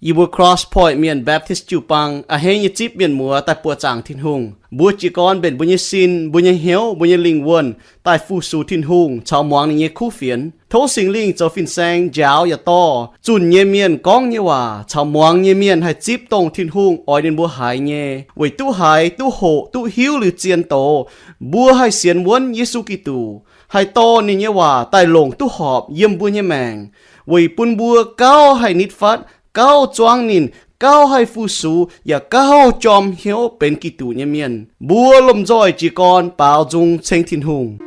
Yie mbuo Cross Point Mienh Baptist jiu-baang a'hneiv nyei zipv mienh muoz daaih buoqc zaangc Tin-Hungh. Mbuo jiez gorn mbenc mbuo nyei sin, mbuo nyei hnyouv, mbuo nyei lingh wuonh daaih fu-sux Tin-Hungh caux muangx ninh nyei kuv fienx. Tov Singx Lingh zoux fin-saeng njaaux yaac dorh zunh nyei mienh gorngv nyei waac caux muangx nyei mienh haih zipv dongh Tin-Hungh oix ninh mbuo haiz nyei, weic duqv haiz, duqv hoqc, duqv hiuv liuz zien doz, mbuo haih sienx wuonv Yesu Giduc, haih dorh ninh nyei waac daaih longc duqv horpc yiem mbuo nyei maengc, weic bun mbuo gauh haih nitv fatv, gauh zuangv ninh, gauh haih fu-sux, yaac gauh jorm hnyouv benx Giduc nyei mienh. Mbuo lomh nzoih jiez gorn baaux nzung ceng Tin-Hungh.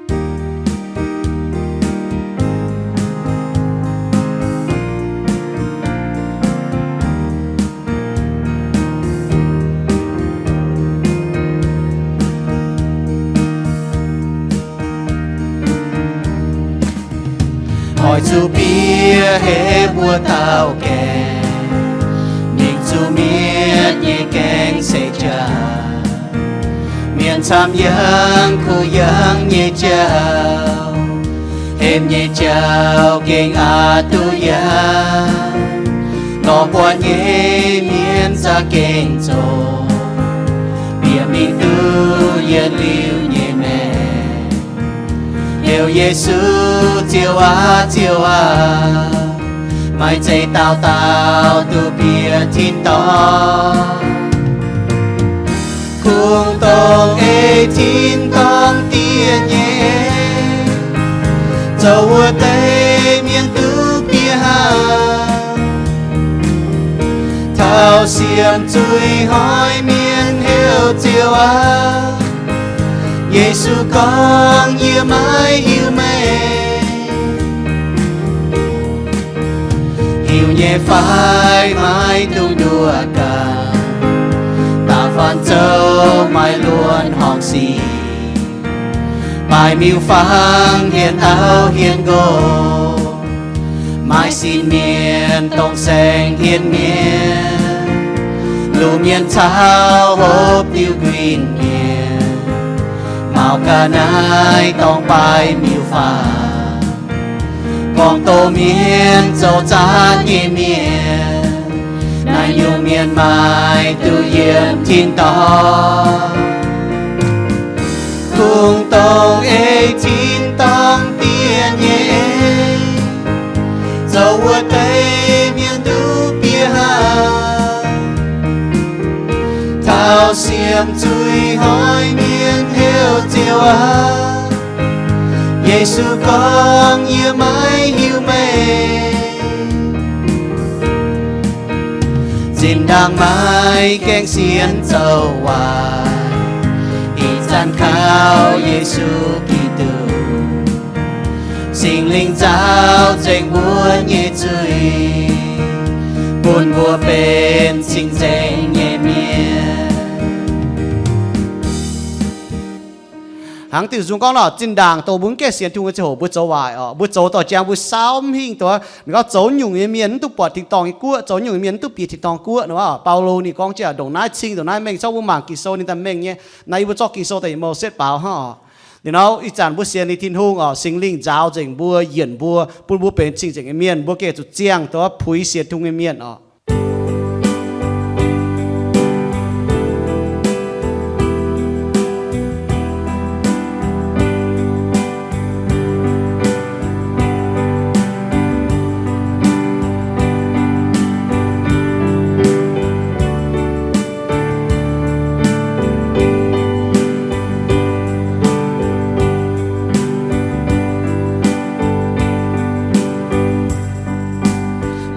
Oix zuqc bieqc heh mbuo dauh gaengh, mingh zuqc mietc nyei gaengh se jaax. Mienh camv yangh kuh yangh nyei jauv, hepc nyei jauv gengh aqc duqv yangh. Lorz buatc nyei mienh za'gengh zoqc, bieqc mingh duqv yietc liuz nyei maengc. Heuc Yesu, Ziouv aac, Ziouv aac, maaih zeiz dauh dauh duqv bieqc tin-dorngh. Kungx dongh ei tin-dorngh diev nyei, zoux wuov deix mienh duqv bieqc haic. Taux siemv zuiz hnoi mienh heuc Ziouv aac, Yesu gorngv, yie maiv hiuv meih. Hiuv nyei fai maiv dungx nduov ganh, da'faanh zoux maaih luonx horngc sic, maaih miuc-fangx hien auv hien nqox, maaih sin mienh dongh saeng hien mienh, lungh mienh caux hopv diuh nquin mienh, maux ga'naaiv dorng baaix miuc-fangx, gorngv doqc mienh zoux zaatv nyei mienh. Naaiv nyungc mienh maaih duqv yiem tin-dorngh. Kungx dongh ei tin-dorngh diev nyei, zoux wuov deix mienh duqv bieqc haic. Taux siemv zuiz hnoi mienh heuc Ziouv aac, Yesu gorngv, yie maiv hiuv meih. Zinh ndaangc maaih gaengh sienx zoux waaic, ih zanc kaux Yesu Giduc, Singx Lingh nzaaux nzengc mbuo nyei zuiz, bun mbuo benx cing-nzengc nyei mienh. Hnangv diuh nzung gorngv nor, zinh ndaangc dongh mbuo mv gaengh sienx Tin-Hungh nyei ziangh hoc mbuo zoux waaic oc, mbuo zoux dorh jangx mbuo saauv mv hingh duqv. Ninh gorngv zoux nyungc nyei mienh mv duqv buatc tin-dorngh nyei guoqv, zoux nyungc nyei mienh mv duqv bieqc tin-dorngh guoqv nor. Baulo ninh gorngv jienv ndongc naaiv cing ndongc naaiv mengh, zorqv mbuo mangc Ging-Sou ninh daaih mengh nyei. Naaiv yie mbuo zorqv Ging-Sou daaih Mose baaux hnangv oc. Liuz nor ih zanc mbuo sienx liuz Tin-Hungh oc, Singx Lingh nzaaux nzengc mbuo, yienc mbuo, bun mbuo benx cing-nzengc nyei mienh, mbuo gengh zuqc ziangh duqv puix sienx Tin-Hungh nyei mienh oc.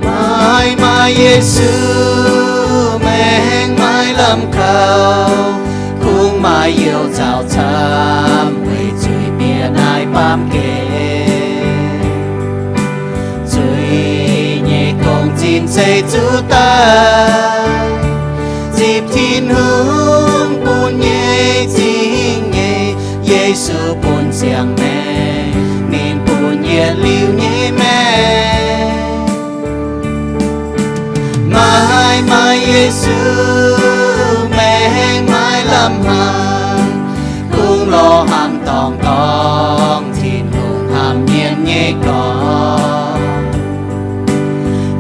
Maaih, maaih Yesu maengx maaih lamh kaux, kungx maaih youz nzaaux camv weic zuiz bieqc naaiv baamh gen. Zuiz nyei gong-zinh se zuqc daaih, zipv Tin-Hungh bun nyei zingh nyei. Yesu bun ziangh maengc, ninh bun yietc liuz nyei maengc. Maaih, maaih Yesu maengx maaih lamh haic, kungx lorz hnamv dorngh dorngh Tin-Hungh hnamv mienh nyei gorx.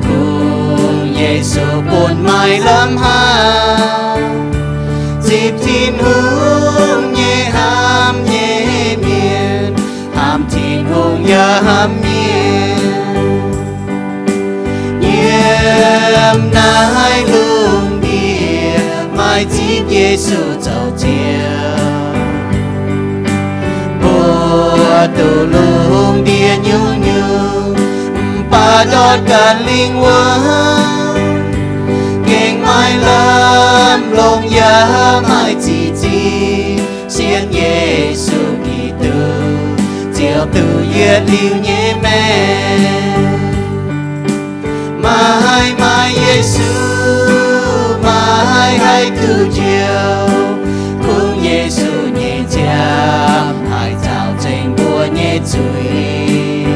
Kungx Yesu Ziouv bun maaih lamh hnamv, zipv Tin-Hungh nyei hnamv nyei mienh, hnamv Tin-Hungh yaac hnamv mienh. Yiem naaiv lungh ndiev maaih zipv Yesu zoux Ziouv. Mbuo duqv lungh ndiev nyungc-nyungc, mv baac ndortv ganh lingh wuonh, gengh maaih lamh longc yaac maaih ziqc zingh. Sienx Yesu Giduc, Ziouv duqv yietc liuz nyei maengc. Maaih, maaih Yesu, maaih haih duqv njoux. Kungx Yesu nyei nziaamv haih caux zengc mbuo nyei zuiz.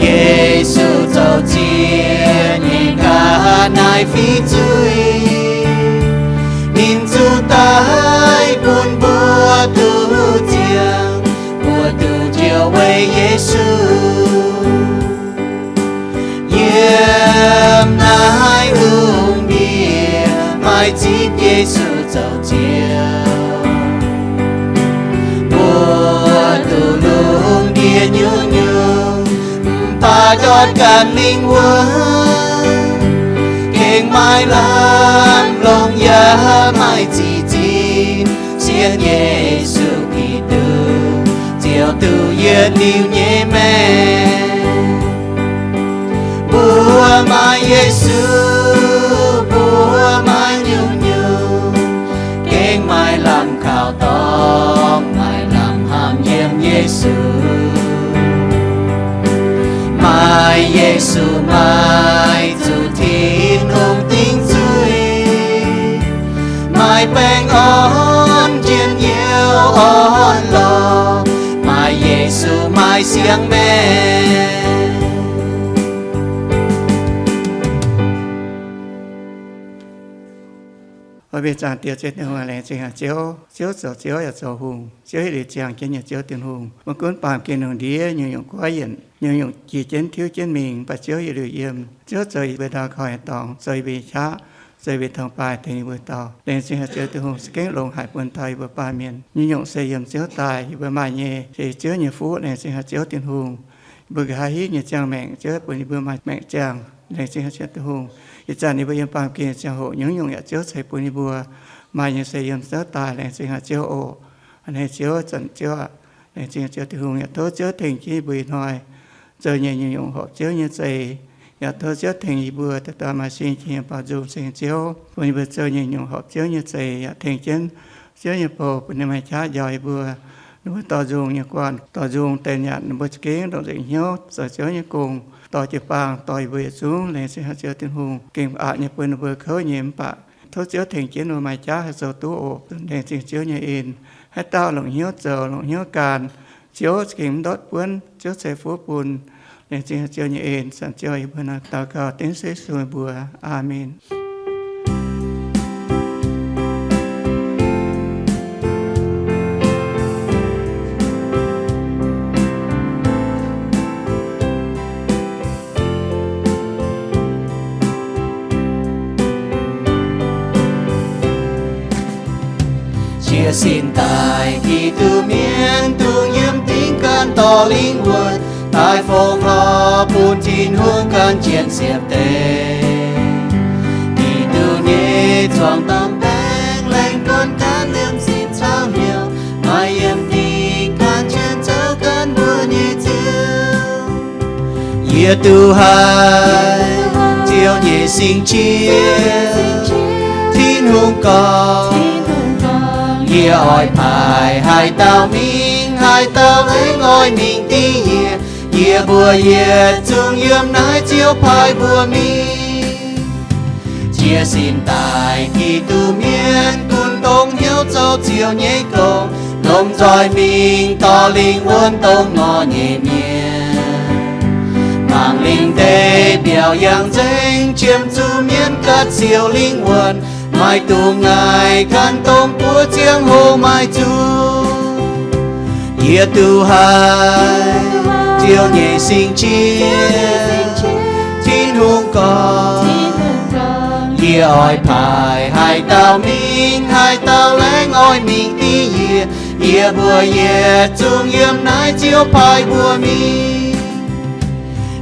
Yesu zoux ziex nyei ga'naaiv fiqv zuiz, ninh zuqc daic bun mbuo duqv ziangh, mbuo duqv njoux weic Yesu. Yiem naaiv lungh ndiev maaih zipv Yesu zoux Ziouv. Mbuo duqv lungh ndiev nyungc-nyungc, mv baac ndortv ganh lingh wuonh, gengh maaih lamh longc yaac maaih ziqc zingh. Sienx Yesu Giduc, Ziouv duqv yietc liuz nyei maengc. Mbuo maaih Yesu, mbuo maaih nyungc-nyungc, gengh maaih lamh kaux dorngx, maaih lamh hnamv yiem Yesu. Maaih Yesu maaih zuqc Tin-Hungh dingc zuiz, maaih baengh orn njien-youh orn-lorqc, maaih Yesu maaih siang-maengc. Oix mbuo zaangc Diex Ziouv Tin-Hungh, laengz zingh haic Ziouv. Ziouv zoux Ziouv yaac zoux hungh. Ziouv yietc liuz ziangh jienv nyei Ziouv Tin-Hungh. Maiv gunv baamh gen lungh ndiev nyungc-nyungc guaiv yienc, nyungc-nyungc jiex jienv tiuv jienv mingh, mv baac Ziouv yietc liuz yiem. Ziouv zoux yie mbuo ndau korv-lienh dorngx, zoux yie mbuo nyei qaqv, zoux yie mbuo tong-baaih tengx yie mbuo dauh. Laengz zingh haic Ziouv Tin-Hungh, za'gengh longx haic bun taux yie mbuo baamh mienh. Nyungc-nyungc se yiem Ziouv daaih yie mbuo maaih nyei, se Ziouv nyei fuqv. Laengz zingh haic Ziouv Tin-Hungh, yie mbuo nqa'haav hingv nyei ziangh maengc Ziouv bun yie mbuo maaih maengc ziangh. Laengz zingh haic Ziouv Tin-Hungh, ih zanc yie mbuo yiem baamh gen ziangh hoc nyungc-nyungc yaac Ziouv ceix bun yie mbuo. Maaih nyei se yiem Ziouv daaih. Laengz zingh haic Ziouv oc. A'hneiv Ziouv, zanc Ziouv aac, laengz zingh Ziouv Tin-Hungh, yaac tov Ziouv tengx jienv yie mbuo ih hnoi zoux nyei nyungc-nyungc horpc Ziouv nyei za'eix. Yaac tov Ziouv tengx yie mbuo dauh dauh maaih sin jiex nyei baaux nzung ceng Ziouv, bun yie mbuo zoux nyei nyungc horpc Ziouv nyei za'eix. Yaac tengx jienv Ziouv nyei bou bun ninh maaih qaqv njaaux yie mbuo. Ninh mbuo dorh nzung nyei guanh, dorh nzung deix yaac ninh mbuo za'gengh ndongc nzengc hnyouv zoux Ziouv nyei gong, dorh jiu-baang dorh yie mbuo yietc zungv. Laengz zingh haic Ziouv Tin-Hungh, gengh aqc nyei bun ninh mbuo kouv nyei, mv baac tov Ziouv tengx jienv ninh mbuo maaih qaqv haih zoux duqv oc. Laengz zingh Ziouv nyei en, haaix dauh longc hnyouv zoux, longc hnyouv gaanh, Ziouv za'gengh mv ndortv buonv, Ziouv ceix fuqv bun. Laengz zingh Ziouv nyei en. Zanc Ziouv, yie mbuo naaiv daux gaux dengv Yesu mbuox. Aamen. Jiez sin daaih Giduc mienv, dungx yiem dingc gan dorh lingh wuonh, daaih fongc horc bun Tin-Hungh gan jienv siepv deix. Giduc nyei zuangx domh baengc, laengz gorn gan liemh sin caux hnyouv, maaih yiem dingc gan jienv zoux gan mbuo nyei Ziouv. Yie duqv haiz Ziouv nyei sing qiex, Tin-Hungh gorngv, yie oix paaiv haaix dauh mingh, haaix dauh aengx oix mingh dingc yie, yie mbuo yietc zungv yiem naaiv Ziouv paaiv mbuo mingh. Jiez sin daaih Giduc mienv, gunv dongh hnyouv zoux Ziouv nyei gong, lomh nzoih mingh dorh lingh wuonh dongh nor nyei mienh. Mangc lingh deic-bouc yangh nzengc, qiemx zuqc mienv ganh siouc lingh wuonh, maaih dungz ngaih gan dongh buov ziangh hoc maaih zuqc. Yie duqv haiz Ziouv nyei sing qiex, Tin-Hungh gorngv, Yie oix paaiv haaix dauh mingh, haaix dauh laengz oix mingh dingc yie, yie mbuo yietc zungv yiem naaiv Ziouv paaiv mbuo mingh.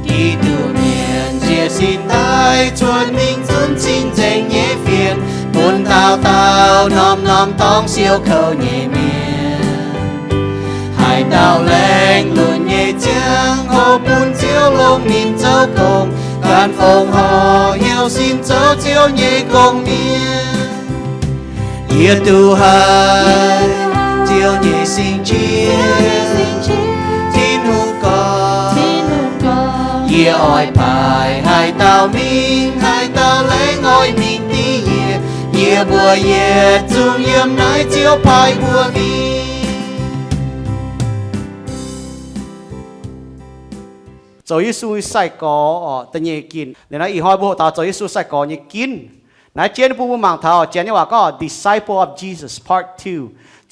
Giduc Mienh njiec sin daaih cuotv mingh zunv cing-nzengc nyei fienx, bun dauh dauh norm-norm dorngx siou kouv nyei mienh. Haaix dauh laengz lunx nyei ziangh hoc bun Ziouv longc ninh zoux gong, gan fongc horc hnyouv sin zoux Ziouv nyei gong-mienh. Yie duqv haiz Ziouv nyei sing qiex, Tin-Hungh gorngv, yie oix paaiv haaix dauh mingh, haaix dauh laengz oix mingh dingc yie, yie mbuo yietc zungv yiem naaiv Ziouv paaiv mbuo mingh. Zoux Yesu sai-gorx oc, da'nyeic ginc. Liuz naaiv ih hnoi mbuo hoqc taux zoux Yesu sai-gorx nyei ginv. Naaiv jienv bun mbuo mangc taux Janx nyei waac gorngv Disciple of Jesus Part Two,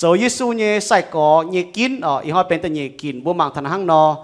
zoux Yesu nyei sai-gorx nyei ginv oc. Ih hnoi benx da'nyeic ginc, mbuo mangc taux naaiv hnangv nor.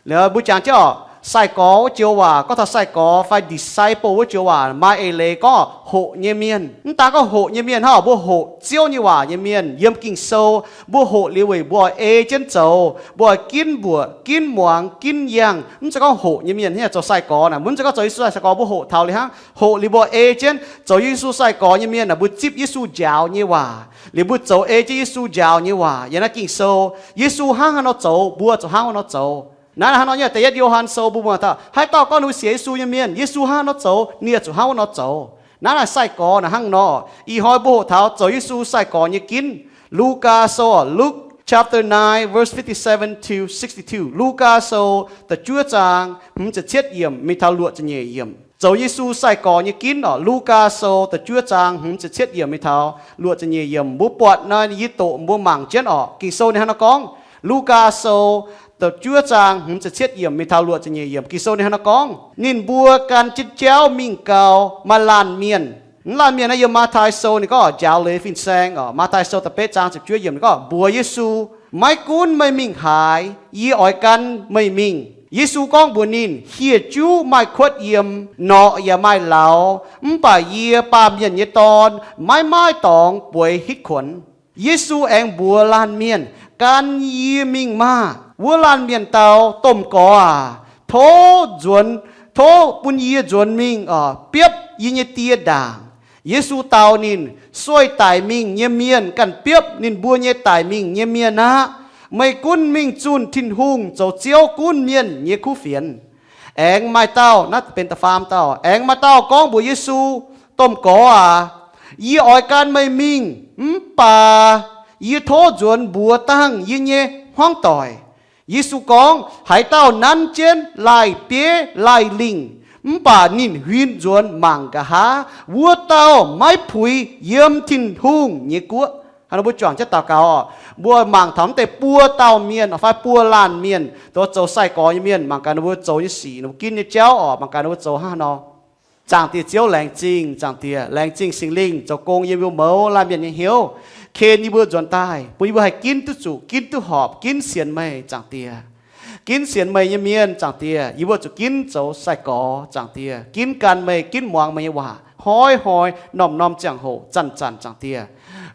Liuz mbuo jangx jienv oc, sai-gorx wuov joux waac, gorngv taux sai-gorx fai disciple wuov joux waac maaih eix leiz gorngv hoqc nyei mienh. Mv daan gorngv hoqc nyei mienh hnangv, mbuo hoqc Ziouv nyei waac nyei mienh yiem Ging-Sou, mbuo hoqc liuz weic mbuo oix ei jienv zoux, mbuo oix ginv mbuoqc, ginv muangx, ginv yangh. Mv zeiz gorngv hoqc nyei mienh hnangv zoux sai-gorx naaic, mv zeiz gorngv zoux Yesu sai-gorx mbuo hoqc taux liuz hnangv, hoqc liuz mbuo ei jienv. Zoux Yesu sai-gorx nyei mienh naaic, mbuo zipv Yesu njaaux nyei waac, liuz mbuo zoux ei jienv Yesu njaaux nyei waac. Yiem naaiv Ging-Sou, Yesu hnangv haaix nor zoux, mbuo zuqc hnangv haaix nor zoux. Naaiv hnangv nor nyei, da'yietv Yo^han Sou mbuo mangc taux, haaix dauh gorngv ninh mbuo sienx Yesu nyei mienh, Yesu hnangv haaix nor zoux, ninh yaac zuqc hnangv wuov nor zoux. Naaiv naaic sai-gorx naaic hnangv nor. Ih hnoi mbuo hoqc taux zoux Yesu sai-gorx nyei ginv. Lugaa Sou, Luke chapter nine, verse fifty-seven to sixty-two. Lugaa Sou da'juov zaang hmz ziepc cietv yiemc mingh taux luoqc ziepc nyeic yiemc. Zoux Yesu sai-gorx nyei ginv oc. Lugaa Sou da'juov zaang hmz ziepc cietv yiemc mingh taux luoqc ziepc nyeic yiemc. Mbuo buatc nor, yie doqc mbuo mangc jienv oc. Ging-Sou ninh hnangv nor gorngv, Lugaa Sou da'juov zaang hmz ziepc cietv yiemc mingh taux luoqc ziepc nyeic yiemc. Ging-Sou ninh hnangv nor gorngv, ninh mbuo gan jienv jauv mingh gau, maaih laanh mienh. Mv laanh mienh naaiv yiem Matv^tai Sou ninh gorngv njaaux leiz fin-saeng oc. Matv^tai Sou da'betv zaang ziepc juov yiemc ninh gorngv mbuox Yesu, maiv gunv meih mingh haaix, yie oix gan meih mingh. Yesu gorngv mbuox ninh, hieh juv maaih kuotv yiem, norqc yaac maaih lauz, mv baac yie, Baamh Mienh nyei Dorn, maiv maaih dorngx bueix hitv kuonx. Yesu aengx mbuox laanh mienh, gan yie mingh maah! Wuov laanh mienh dau, domh gorx aac, tov nzuonx, tov bun yie nzuonx mingh oc, biopv yie nyei Die ndaangc. Yesu dau ninh, sueih daic mingh nyei mienh ganh biopv ninh mbuo nyei daic mingh nyei mienh aqv. Meih gunv mingh zunh Tin-Hungh zoux Ziouv gunv mienh nyei kuv fienx. Aengx maaih dauh, naaiv benx da'faam dauh, aengx maaih dauh gorngv mbuox Yesu, domh gorx aac, yie oix gan meih mingh, mv baac yie tov nzuonx mbuox dangh yie nyei hmuangv doic. Yesu gorngv, haaix dauh nanv jienv laih bieiv laih lingh, mv baac ninh huin nzuonx mangc nqa'haav, wuov dauh maiv puix yiem Tin-Hungh nyei guoqv. Hnangv nor mbuo juangc jienv daux gaux oc. Mbuo mangc taux mv deix buo dauh mienh fai buo laanh mienh, dongh zoux sai-gorx nyei mienh, mangc gaax ninh mbuo zoux nyei sic, ninh mbuo ginv nyei jauv oc, mangc gaax ninh mbuo zoux hnangv haaix nor. Zaangc Diex Ziouv, laengz zingh Zaangc Diex, laengz zingh Singx Lingh zoux gong yiem yie mbuo mouz laanh mienh nyei hnyouv, ken yie mbuo nzuonx daaih, bun yie mbuo haih ginv duqv zuqc, ginv duqv horpc, ginv sienx meih, Zaangc Diex. Ginv sienx meih nyei mienh, Zaangc Diex, yie mbuo zuqc ginv zoux sai-gorx, Zaangc Diex, ginv gan meih, ginv muangx meih nyei waac, hnoi-hnoi, norm-norm ziangh hoc, zanc-zanc, Zaangc Diex.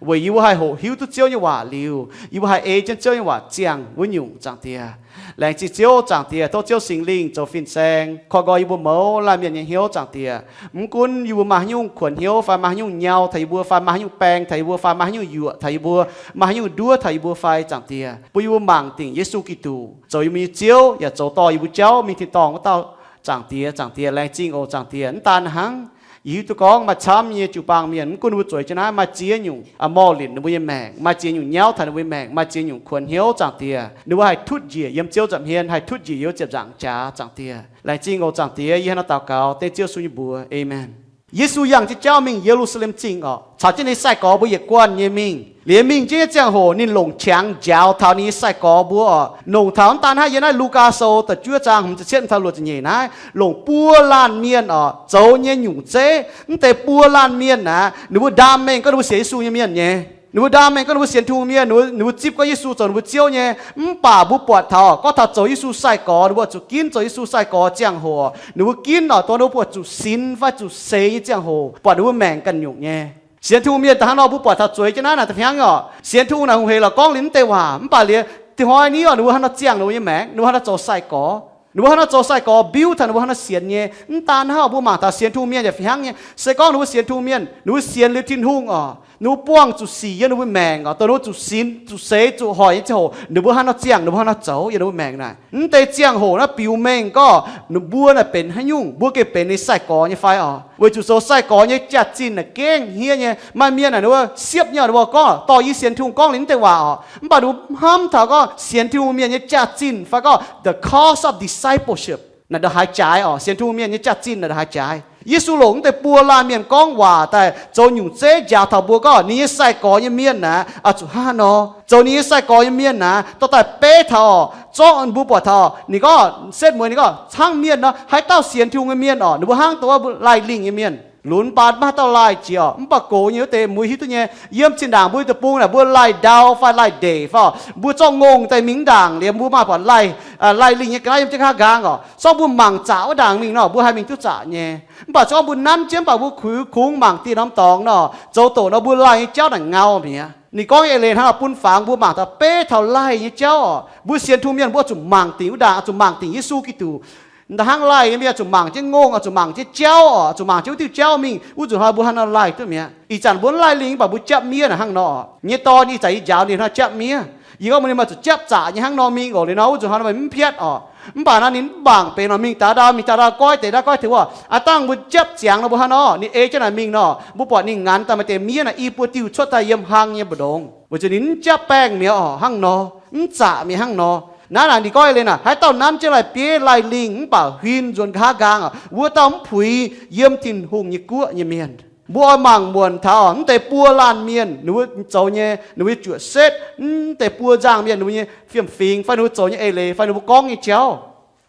Weic yie mbuo haih hoqc hiuv duqv Ziouv nyei waac liuz, yie mbuo haih ei jienv Ziouv nyei waac ziangh wuov nyungc, Zaangc Diex. Laengz zingh Ziouv, Zaangc Diex, tov Ziouv Singx Lingh zoux fin-saeng koi nqoi yie mbuo mouz laanh mienh nyei hnyouv, Zaangc Diex. Mv gunv yie mbuo maaih haaix nyungc kuonx hnyouv fai maaih haaix nyungc nyau taux yie mbuo fai maaih haaix nyungc baeng taux yie mbuo fai maaih haaix nyungc yuoqc taux yie mbuo, maaih haaix nyungc nduov taux yie mbuo fai, Zaangc Diex, bun yie mbuo mangc dingc Yesu Giduc zoux yie mbuo nyei Ziouv yaac zoux dorh yie mbuo jauv mingh tin-dorngh wuov dauh, Zaangc Diex, Zaangc Diex, laengz zingh oc, Zaangc Diex. Mv daan hnangv, yie hiuv duqv gorngv maaih camv nyei jiu-baang mienh, mv gunv ninh mbuo zueiz jienv naaiv, maaih ziex nyungc, aa, morh linc ninh mbuo nyei maengc, maaih ziex nyungc nyauv taux ninh mbuo nyei maengc, maaih ziex nyungc kuonx hnyouv, Zaangc Diex. Ninh mbuo haih tutv njiec yiem Ziouv nza'hmien, haih tutv njiec yiem ziepc nzaangc jaax, Zaangc Diex. Laengz zingh oc, Zaangc Diex. Yie hnangv nor daux gaux dengv Ziouv Yesu nyei mbuox. Aamen. Yesu yangh jienv jauv mingh Ye^lu^saa^lem Zingh oc, caux jienv ninh nyei sai-gorx mbuo yietc guanh nyei mingh. Liuz mingh jienv nyei ziangh hoc ninh longc qangx njaaux taux ninh nyei sai-gorx mbuo oc. Longc taux mv daan hnangv, yiem naaiv Lugaa Sou da'juov zaang hmz ziepc cietv mingh taux luoqc ziepc nyeic naaiv, longc buo laanh mienh oc, zoux nyei nyungc zeiv. Mv deix buo laanh mienh aav, ninh mbuo ndaam mengh gorngv ninh mbuo sienx Yesu nyei mienh nyei. Ninh mbuo ndaam mengh gorngv ninh mbuo sienx Tin-Hungh mienh, ninh mbuo zipv gorngv Yesu zoux ninh mbuo Ziouv nyei. Mv baac mbuo buatc taux gorngv taux zoux Yesu sai-gorx, ninh mbuo zuqc ginv zoux Yesu sai-gorx ziangh hoc, ninh mbuo ginv oc, dongh ninh mbuo buatc zuqc sinx fai zuqc seix nyei ziangh hoc, buatc ninh mbuo maengc ganh nyungc nyei. Sienx Tin-Hungh mienh da'hnangv nor, mbuo buatc taux zueiz jienv naaiv naaic da'fingx oc. Sienx Tin-Hungh naaic hungh heic lorqc gorngv liuz mv deix waac, mv baac liuz, tin-hnoi ni oc, ninh mbuo haaix nor ziangh ninh mbuo nyei maengc, ninh mbuo haaix nor zoux sai-gorx, ninh mbuo haaix nor zoux sai-gorx biuv taux ninh mbuo haaix nor sienx nyei. Mv daan hnangv, mbuo mangc taux sienx Tin-Hungh mienh yaac fih hnangv nyei. Se gorngv ninh mbuo sienx Tin-Hungh mienh, ninh mbuo sienx liuz Tin-Hungh oc, ninh mbuo buangh zuqc sic yiem ninh mbuo maengc oc, dongh ninh mbuo zuqc sinx, zuqc seix, zuqc hoic nyei ziangh hoc, ninh mbuo haaix nor ziangh, ninh mbuo haaix nor zoux yiem ninh mbuo maengc naaic. Mv deix ziangh hoc naaiv biux mengh gorngv ninh mbuo naaic benx haaix nyungc, mbuo gengh benx ninh sai-gorx nyei fai oc. Weic zuqc zoux sai-gorx nyei jaax-zinh naaic gengh hniev nyei. Maaih mienh naaic ninh mbuo siepv nyei oc, ninh mbuo gorngv dorh yie sienx Tin-Hungh gorngv liuz mv deix waac oc, mv baac ninh mbuo hnamv taux gorngv sienx Tin-Hungh mienh nyei jaax-zinh fai gorngv the cost of discipleship naaic ndongc haaix jaaix oc. Sienx Tin-Hungh mienh nyei jaax-zinh naaic ndongc haaix jaaix. Yesu longc mv deix buo laanh mienh gorngv waac daaih zoux nyungc zeiv njaaux taux mbuo gorngv ninh nyei sai-gorx nyei mienh naaic oix zuqc hnangv haaix nor. Zoux ninh nyei sai-gorx nyei mienh naaic dorh daaih beiv taux oc, zorqv mbuo buatc taux ninh gorngv setv mueiz ninh gorngv caangv mienh nor, haaix dauh sienx Tin-Hungh nyei mienh oc, ninh mbuo hnangv dongh wuov mbuo laih lingh nyei mienh. Lunx baan maiv haaix dauh laih jiex oc, mv baac gox nyei wuov deix mbuo hiuv duqv nyei. Yiem zinh ndaangc mbuo deic-bung naaic mbuo laih ndau fai laih ndeic fai oc, mbuo zorqv ngongh daaih mingh ndaangc liuz mbuo maaih buatc laih, laih lingh nyei ga'naaiv yiem jienv nqa'haav nqaang oc. Se gorngv mbuo mangc zaqc wuov ndaangc mingh nor, mbuo haih mingh duqv zaqc nyei. Mv baac se gorngv mbuo nanv jienv mv baac mbuo kuix kungx mangc dieh norm dorngx nor, zoux doqc nor mbuo laih nyei jauv naaic ngau mi'aqv. Ninh gorngv nyei eix leiz hnangv nor bun fangx mbuo mangc taux beiv taux laih nyei jauv oc. Mbuo sienx Tin-Hungh mienh mbuo oix zuqc mangc dingc wuov ndaangc, oix zuqc mangc dingc Yesu Giduc. Da'hnangv laih nyei mienh oix zuqc mangc jienv ngongh, oix zuqc mangc jienv jauv oc, oix zuqc mangc jienv wuov diuh jauv mingh, wuov nzunc hnoi mbuo haaix nor laih duqv mi'aqv. Ih zanc mbuo mv laih lingh mv baac mbuo japv miev naaic hnangv nor. Nyei dorn ih zanc yie njaaux ninh hnangv japv miev. Yie gorngv mbuo ninh maaih zuqc japv zaqc nyei hnangv nor mingh oc, liuz nor wuov nzunc hnoi nor meih mv piatv oc. Mv baac nor ninh mv mangc benx nor mingh daaih ndau, mingh daaih ndau goiv deix ndau goiv deix wuov, aav dangh mbuo japv ziangx nor mbuo hnangv nor, ninh ei jienv naaic mingh nor, mbuo buatc ninh nganx daaih maaih deix miev naaic i buo diuh cuotv daaih yiem hlang nyei mbu'ndongx, weic zuqc ninh mv japv baengh mi'aqv oc, hnangv nor, mv zaqc mi'aqv hnangv nor. Naaiv naaic ninh gorngv eix leiz naaic, haaix dauh nanv jienv laih bieiv laih lingh mv baac huin nzuonx nqa'haav nqaang oc, wuov dauh mv puix yiem Tin-Hungh nyei guoqv nyei mienh. Mbuo oix mangc muonc taux mv deix buo laanh mienh ninh mbuo zoux nyei, ninh mbuo nyei juoqc setv, mv deix buo nzangh mienh ninh mbuo nyei fiem-fingx fai ninh mbuo zoux nyei eix leiz fai ninh mbuo gorngv nyei jauv.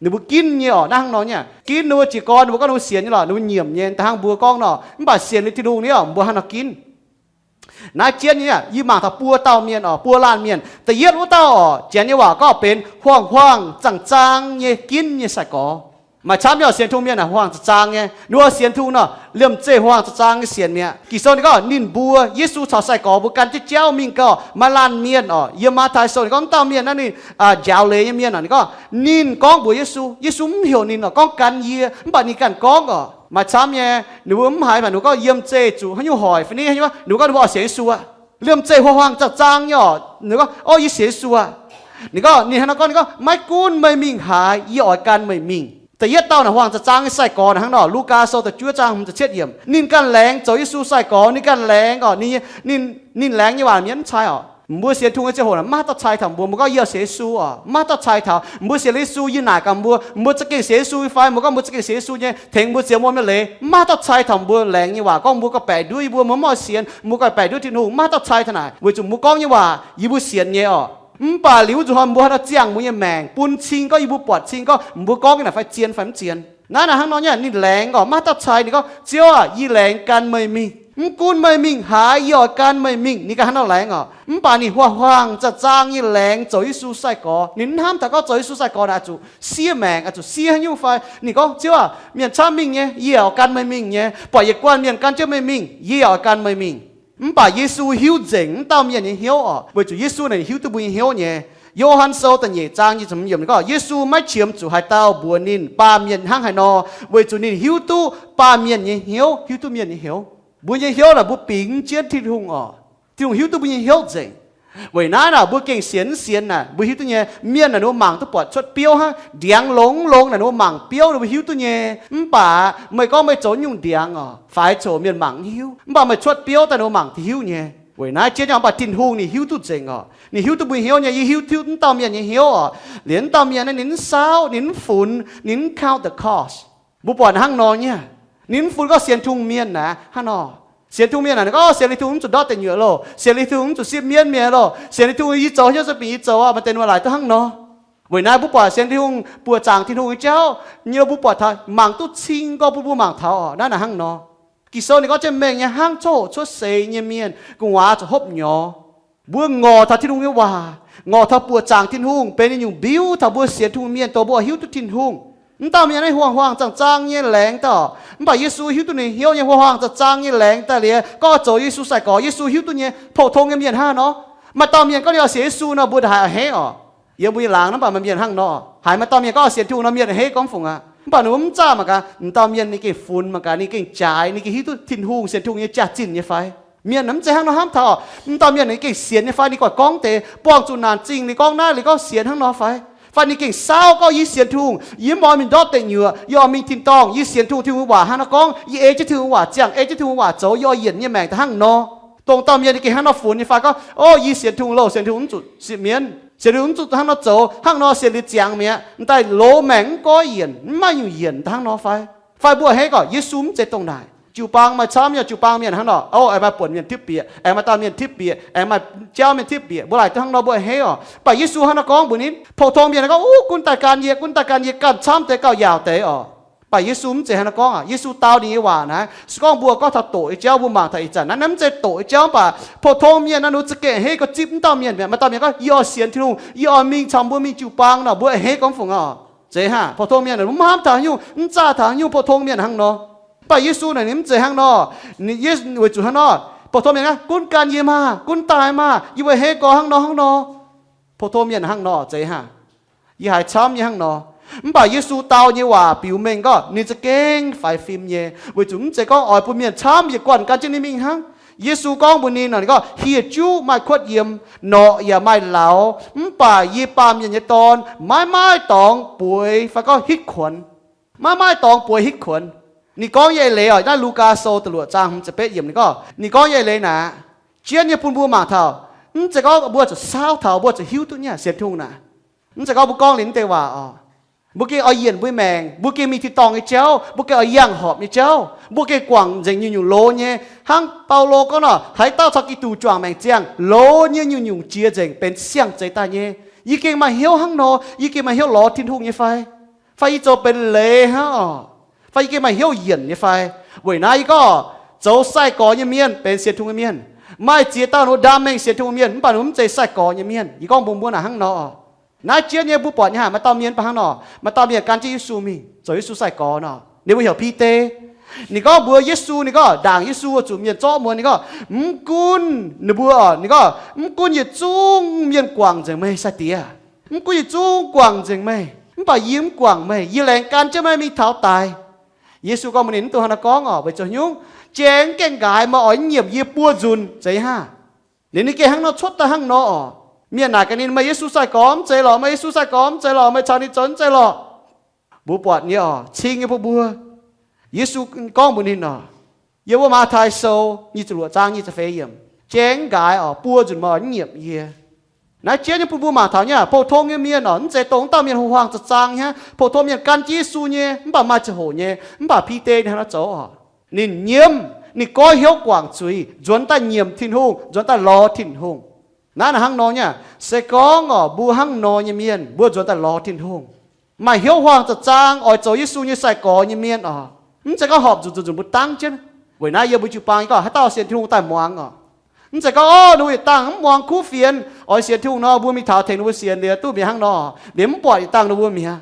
Ninh mbuo ginv nyei oc, naaiv hnangv nor nyei. Ginv ninh mbuo jiez gorn, ninh mbuo gorngv ninh mbuo sienx nyei lorqc, ninh mbuo nyiemc nyei, da'hnangv mbuo gorngv nor. Mv baac sienx liuz Tin-Hungh nyei oc, mbuo haaix nor ginv? Naaiv jienv nyei, yie mangc taux buo dauh mienh oc, buo laanh mienh. Da'yietv wuov dauh oc, janx nyei waac gorngv benx huaang-huaang zaang-zaang nyei ginv nyei sai-gorx. Maaih camv nyei oc, sienx Tin-Hungh mienh naaic huaang zaang-zaang nyei. Ninh mbuo sienx Tin-Hungh nor, liemh zeih huaang zaang-zaang nyei sienx mi'aqv. Ging-Sou ninh gorngv ninh mbuo, Yesu caux sai-gorx mbuo gan jienv jauv mingh gau, maaih laanh mienh oc, yiem Matv^tai Sou ninh gorngv wuov dauh mienh naaiv ninh njaaux leiz nyei mienh oc, ninh gorngv, ninh gorngv mbuox Yesu, Yesu mv heuc ninh oc, gorngv gan yie, mv baac ninh ganh gorngv oc. Maaih camv nyei, ninh mbuo mv haiz, mv baac ninh mbuo gorngv yiem zeih zuqc haaix nyungc hoic fai ni haaix nyungc, ninh mbuo gorngv ninh mbuo oix sienx Yesu aqv. Liemh zeih huaang-huaang zaang-zaang nyei oc, ninh gorngv, Ov, yie sienx Yesu aqv. Ninh gorngv, ninh hnangv nor gorngv, ninh gorngv, Maiv gunv meih mingh haaix, yie oix gan meih mingh. Da'yietv dauh naaic huaang zaang-zaang nyei sai-gorx naaic hnangv nor, Lugaa Sou da'juov zaang hmz ziepc cietv yiemc, ninh ganh laengz zoux Yesu sai-gorx, ninh ganh laengz oc, ninh, ninh, ninh laengz nyei waac mienh mv cai oc. Mbuo sienx Tin-Hungh nyei ziangh hoc naaic maiv dauh cai taux mbuo, mbuo gorngv yie sienx Yesu oc, maiv dauh cai taux. Mbuo sienx Yesu, yie naaic gaax mbuo, mbuo za'gengh sienx Yesu fai? Mbuo gorngv mbuo za'gengh sienx Yesu nyei, tengx mbuo ziouc muonh nyei leiz, maiv dauh cai taux mbuo laengz nyei waac gorngv mbuo gauh baeqc nduov yie mbuo, mbuo mv oix sienx, mbuo gauh baeqc nduov Tin-Hungh, maiv dauh cai taux naaic, weic zuqc mbuo gorngv nyei waac yie mbuo sienx nyei oc. Mv baac liuz wuov nzunc hnoi mbuo haaix nor ziangh mbuo nyei maengc, bun cing gorngv yie mbuo buatc cing gorngv mbuo gorngv nyei naaic fai zien fai mv zien. Naaiv naaic hnangv nor nyei, ninh laengz oc, maiv dauh cai. Ninh gorngv, Ziouv aah, yie laengz gan meih mingh. Mv gunv meih mingh haaix, yie oix gan meih mingh. Ninh ganh hnangv nor laengz oc. Mv baac ninh huaang-huaang zaang-zaang nyei laengz zoux Yesu sai-gorx. Ninh mv hnamv taux gorngv zoux Yesu sai-gorx naaic zuqc siev maengc, zuqc siev haaix nyungc fai. Ninh gorngv, Ziouv aah, mienh camv mingh nyei, yie yaac oix gan meih mingh nyei. Buatc yietc guanh mienh gan jienv meih mingh, yie yaac oix gan meih mingh. Mv baac Yesu hiuv nzengc wuov dauh mienh nyei hnyouv oc, weic zuqc Yesu naaic hiuv duqv mbuo nyei hnyouv nyei. Yo^han Sou da'nyeic zaang nyic ziepc hmz yiemc ninh gorngv, Yesu maiv qiemx zuqc haaix dauh mbuox ninh baamh mienh hnangv haaix nor, weic zuqc ninh hiuv duqv baamh mienh nyei hnyouv, hiuv duqv mienh nyei hnyouv. Mbuo nyei hnyouv naaic mbuo bingx jienv Tin-Hungh oc. Tin-Hungh hiuv duqv mbuo nyei hnyouv nzengc. Weic naaiv naaic mbuo gengh sienx mv sienx naaic mbuo hiuv duqv nyei. Mienh naaic ninh mbuo mangc duqv buatc cuotv biouv hnangv, ndiangx longx longx naaic ninh mbuo mangc biouv ninh mbuo hiuv duqv nyei. Mv baac meih gorngv meih zoux nyungc ndiangx oc, faix coc mienh mangc mv hiuv, mv baac meih cuotv biouv daaih ninh mbuo mangc hiuv nyei. Weic naaiv jienv nyei mv baac Tin-Hungh ninh hiuv duqv nzengc oc. Ninh hiuv duqv mbuo hnyouv nyei. Yie hiuv duqv wuov dauh mienh nyei hnyouv oc. Liuz wuov dauh mienh naaiv ninh mv saauv, ninh mv funx, ninh mv count the cost. Mbuo buatc hnangv nor nyei. Ninh mv funx gorngv sienx Tin-Hungh mienh naaic hnangv nor. Sienx Tin-Hungh mienh naaic gorngv sienx liuz Tin-Hungh mv zuqc ndortv deix nyuoqc loh, sienx liuz Tin-Hungh mv zuqc sipv mienv mienh loh, sienx liuz Tin-Hungh yie zoux haaix nyungc se bingx yie zoux aqv. Maaih deix ninh mbuo laaic duqv hnangv nor. Weic naaiv mbuo buatc sienx Tin-Hungh, buoqc zaangc Tin-Hungh nyei jauv nyei, mbuo buatc taux mangc duqv cing gorngv bun mbuo mangc taux oc, naaiv naaic hnangv nor. Ging-Sou ninh gorngv jienv mengh nyei hnangv coqv hoqc cuotv seix nyei mienh, gu'nguaaz zuqc hopv nyorx. Mbuo ngorc taux Tin-Hungh nyei waac, ngorc taux buoqc zaangc Tin-Hungh benx ninh nyungc mbiuv taux mbuo sienx Tin-Hungh mienh dongh mbuo hiuv duqv Tin-Hungh. Mv dauh mienh naaiv huaang-huaang zaangh zaang nyei laengz daaih, mv baac Yesu hiuv duqv ninh hnyouv nyei huaang-huaang zaangh zaang nyei laengz daaih liuz, gorngv oix zoux Yesu sai-gorx. Yesu hiuv duqv nyei, pou-tong nyei mienh hnangv nor. Maaih dauh mienh gorngv ninh oix sienx Yesu nor, mbuo ndaaih haiz a'hneiv oc. Yiem mbuo nyei laangz naaiv mv baac maaih mienh hnangv nor, haiz maaih dauh mienh gorngv oix sienx Tin-Hungh nor, mienh a'hneiv gorngv fungc aqv. Mv baac ninh mbuo mv zaah mangc gaax, m'dauh mienh ninh gengh funx mangc gaax, ninh gengh jaaix, ninh gengh hiuv duqv Tin-Hungh, sienx Tin-Hungh nyei jaax-zinh nyei fai? Mienh mv zeiz hnangv nor hnamv taux. M'dauh mienh ninh gengh sienx nyei fai? Ninh gorngv deix buangh zuqc naanc zingh, ninh gorngv naaiv, ninh gorngv sienx hnangv nor fai? Fai ninh gengh saauv gorngv, yie sienx Tin-Hungh, yie mv oix mingh ndortv deic nyuoqc, yie oix mingh tin-dorngh, yie sienx Tin-Hungh, Tin-Hungh waac hnangv nor gorngv, yie ei jienv Tin-Hungh waac ziangh, ei jienv Tin-Hungh waac zoux, yie oix yienc nyei maengc daaih hnangv nor. Dongh dauh mienh ninh gengh hnangv nor funx nyei fai gorngv, o, yie sienx Tin-Hungh loh, sienx Tin-Hungh mv zuqc sipv mienv, sienx Tin-Hungh mv zuqc hnangv nor zoux, hnangv nor sienx liuz ziangx mi'aqv, m'daaih loz maengc mv goiv yienc, mv maaih nyungc yienc daaih hnangv nor fai? Fai mbuo a'hneiv gorngv Yesu mv zeiz dongh naaic. Jiu-baang maaih camv nyei, jiu-baang mienh hnangv nor, o, aengx maaih buonc mienh tipv bieqc, aengx maaih dauh mienh tipv bieqc, aengx maaih jauv mienh tipv bieqc, mbuo laaic duqv hnangv nor, mbuo a'hneiv oc. Mv baac Yesu hnangv nor gorngv mbuox ninh, pou-tong mienh gorngv, uv, gunv daaih gan yie, gunv daaih gan yie, ganh camv deix gauh yaauc deix oc. Mv baac Yesu mv zeiz hnangv nor gorngv aqv. Yesu dau ninh nyei waac naaiv se gorngv mbuo gorngv taux doqc nyei jauv, mbuo mangc taux ih zanc naaiv, naaiv mv zeiz doqc nyei jauv. Mv baac pou-tong mienh naaiv ninh mbuo za'gengh a'hneiv gorngv zipv m'dauh mienh mi'aqv. Maaih dauh mienh gorngv, yie oix sienx Tin-Hungh, yie oix mingh caux mbuo mingh jiu-baang nor, mbuo a'hneiv gorngv fungc oc. Zeiz hnangv, pou-tong mienh mv hnamv taux haaix nyungc, mv zaah taux haaix nyungc, pou-tong mienh hnangv nor. Mv baac Yesu naaic ninh mv zeiz hnangv nor. Ninh, Yesu weic zuqc hnangv nor, pou-tong mienh gorngv, gunv gan yie maah, gunv daaih maah, yie mbuo a'hneiv gorngv hnangv nor hnangv nor. Pou-tong mienh hnangv nor, zeiz hnangv. Yie haiz camv nyei hnangv nor. Mv baac Yesu dau nyei waac biux mengh gorngv ninh za'gengh faix fim nyei, weic zuqc mv zeiz gorngv oix bun mienh camv yietc guanh gan jienv ninh mingh hnangv. Yesu gorngv mbuox ninh nor, ninh gorngv, hieh juv maaih kuotv yiem, norqc yaac maaih lauz, mv baac yie, Baamh Mienh nyei Dorn, maiv maaih dorngx bueix fai gorngv hitv kuonx. Maiv maaih dorngx bueix hitv kuonx. Ninh gorngv nyei eix leiz oc, naaiv Lugaa Sou da'luoqc zaang hmz ziepc betv yiemc ninh gorngv, ninh gorngv nyei eix leiz naaic, jienv nyei bun mbuo mangc taux, mv zeiz gorngv mbuo zuqc saauv taux, mbuo zuqc hiuv duqv nyei sienx Tin-Hungh naaic. Mv zeiz gorngv mbuo gorngv liuz mv deix waac oc, mbuo gengh oix yienc mbuo maengc, mbuo gengh mingh tin-dorngh nyei jauv, mbuo gengh oix yangh horpc nyei jauv, mbuo gengh guangc nzengc nyungc-nyungc loz nyei. Hnangv Baulo gorngv nor, haaix dauh caux Giduc juangc maengc ziangh, loz nyei nyungc-nyungc jiex nzengc benx siang-zeix daaih nyei. Yie gengh maaih hnyouv hnangv nor, yie gengh maaih hnyouv lorz Tin-Hungh nyei fai? Fai yie zoux benx leiz hnangv oc? Fai yie gengh maaih hnyouv yienc nyei fai? Weic naaiv yie gorngv, zoux sai-gorx nyei mienh benx sienx Tin-Hungh nyei mienh. Maaih ziex dauh ninh mbuo ndaam mengh sienx Tin-Hungh mienh, mv baac ninh mbuo mv zeiz sai-gorx nyei mienh. Yie gorngv mbuox mbuo naaic hnangv nor. Naaiv jienv nyei mbuo buatc nyei haic, maaih dauh mienh mv baac hnangv nor, maaih dauh mienh gan jienv Yesu mingh, zoux Yesu sai-gorx nor. Ninh mbuo heuc Bide. Ninh gorngv mbuox Yesu, ninh gorngv ndaangc Yesu zuqc mienh zorqv muonz, ninh gorngv, mv gunv ninh mbuo oc, ninh gorngv, mv gunv yietc zungv mienh guangc nzengc meih sai-diex, mv gunv yietc zungv guangc nzengc meih, mv baac yie mv guangc meih, yie laengz gan jienv meih mingh taux daic. Yesu gorngv mbuox ninh, mv dungx hnangv naaiv gorngv oc. Weic zuqc nyungc, jang mv gaengh nqaaix meih oix nyiemc yie buo nzunc, zeiz hnangv. Ninh, ninh gengh hnangv nor cuotv daaih hnangv nor oc. Mienh naaic gaax ninh, meih Yesu sai-gorx mv zeiz lorqc, meih Yesu sai-gorx mv zeiz lorqc, meih caux ninh zoux mv zeiz lorqc. Mbuo buatc nyei oc, cing nyei bun mbuo. Yesu gorngv mbuox ninh oc, yiem wuov Matv^tai Sou nyic ziepc luoqc zaang nyic ziepc feix yiemc, jang mv gaengh nqaaix oc, buo nzunc meih oix mv nyiemc yie. Naaiv jienv nyei bun mbuo mangc taux nyei, pou-tong nyei mienh oc, mv zeiz dongh wuov dauh mienh huaang-huaang zaangh zaang nyei hnangv. Pou-tong mienh gan jienv Yesu nyei, mv baac maaih ziangh hoc nyei, mv baac Bide ninh hnangv naaiv zoux oc. Ninh nyiemv, ninh goiv hnyouv guangc zuiz, nzuonx daaih nyiemc Tin-Hungh, nzuonx daaih lorz Tin-Hungh. Naaiv naaic hnangv nor nyei, se gorngv oc, mbuo hnangv nor nyei mienh, mbuo nzuonx daaih lorz Tin-Hungh, maaih hnyouv huaang-huaang zaangh zaang oix zoux Yesu nyei sai-gorx nyei mienh oc, mv zeiz gorngv horpc nzunc nzunc nzunc mbuo dangv jienv. Weic naaiv yiem mbuo jiu-baang gorngv haaix dauh sienx Tin-Hungh daaih muangx oc. Mv zeiz gorngv, o, ninh mbuo yietc dangh mv muangx kuv fienx, oix sienx Tin-Hungh nor, mbuo mingh taux tengx ninh mbuo sienx liuz duqv mi'aqv hnangv nor, liuz mv buatc yietc dangh ninh mbuo mi'aqv.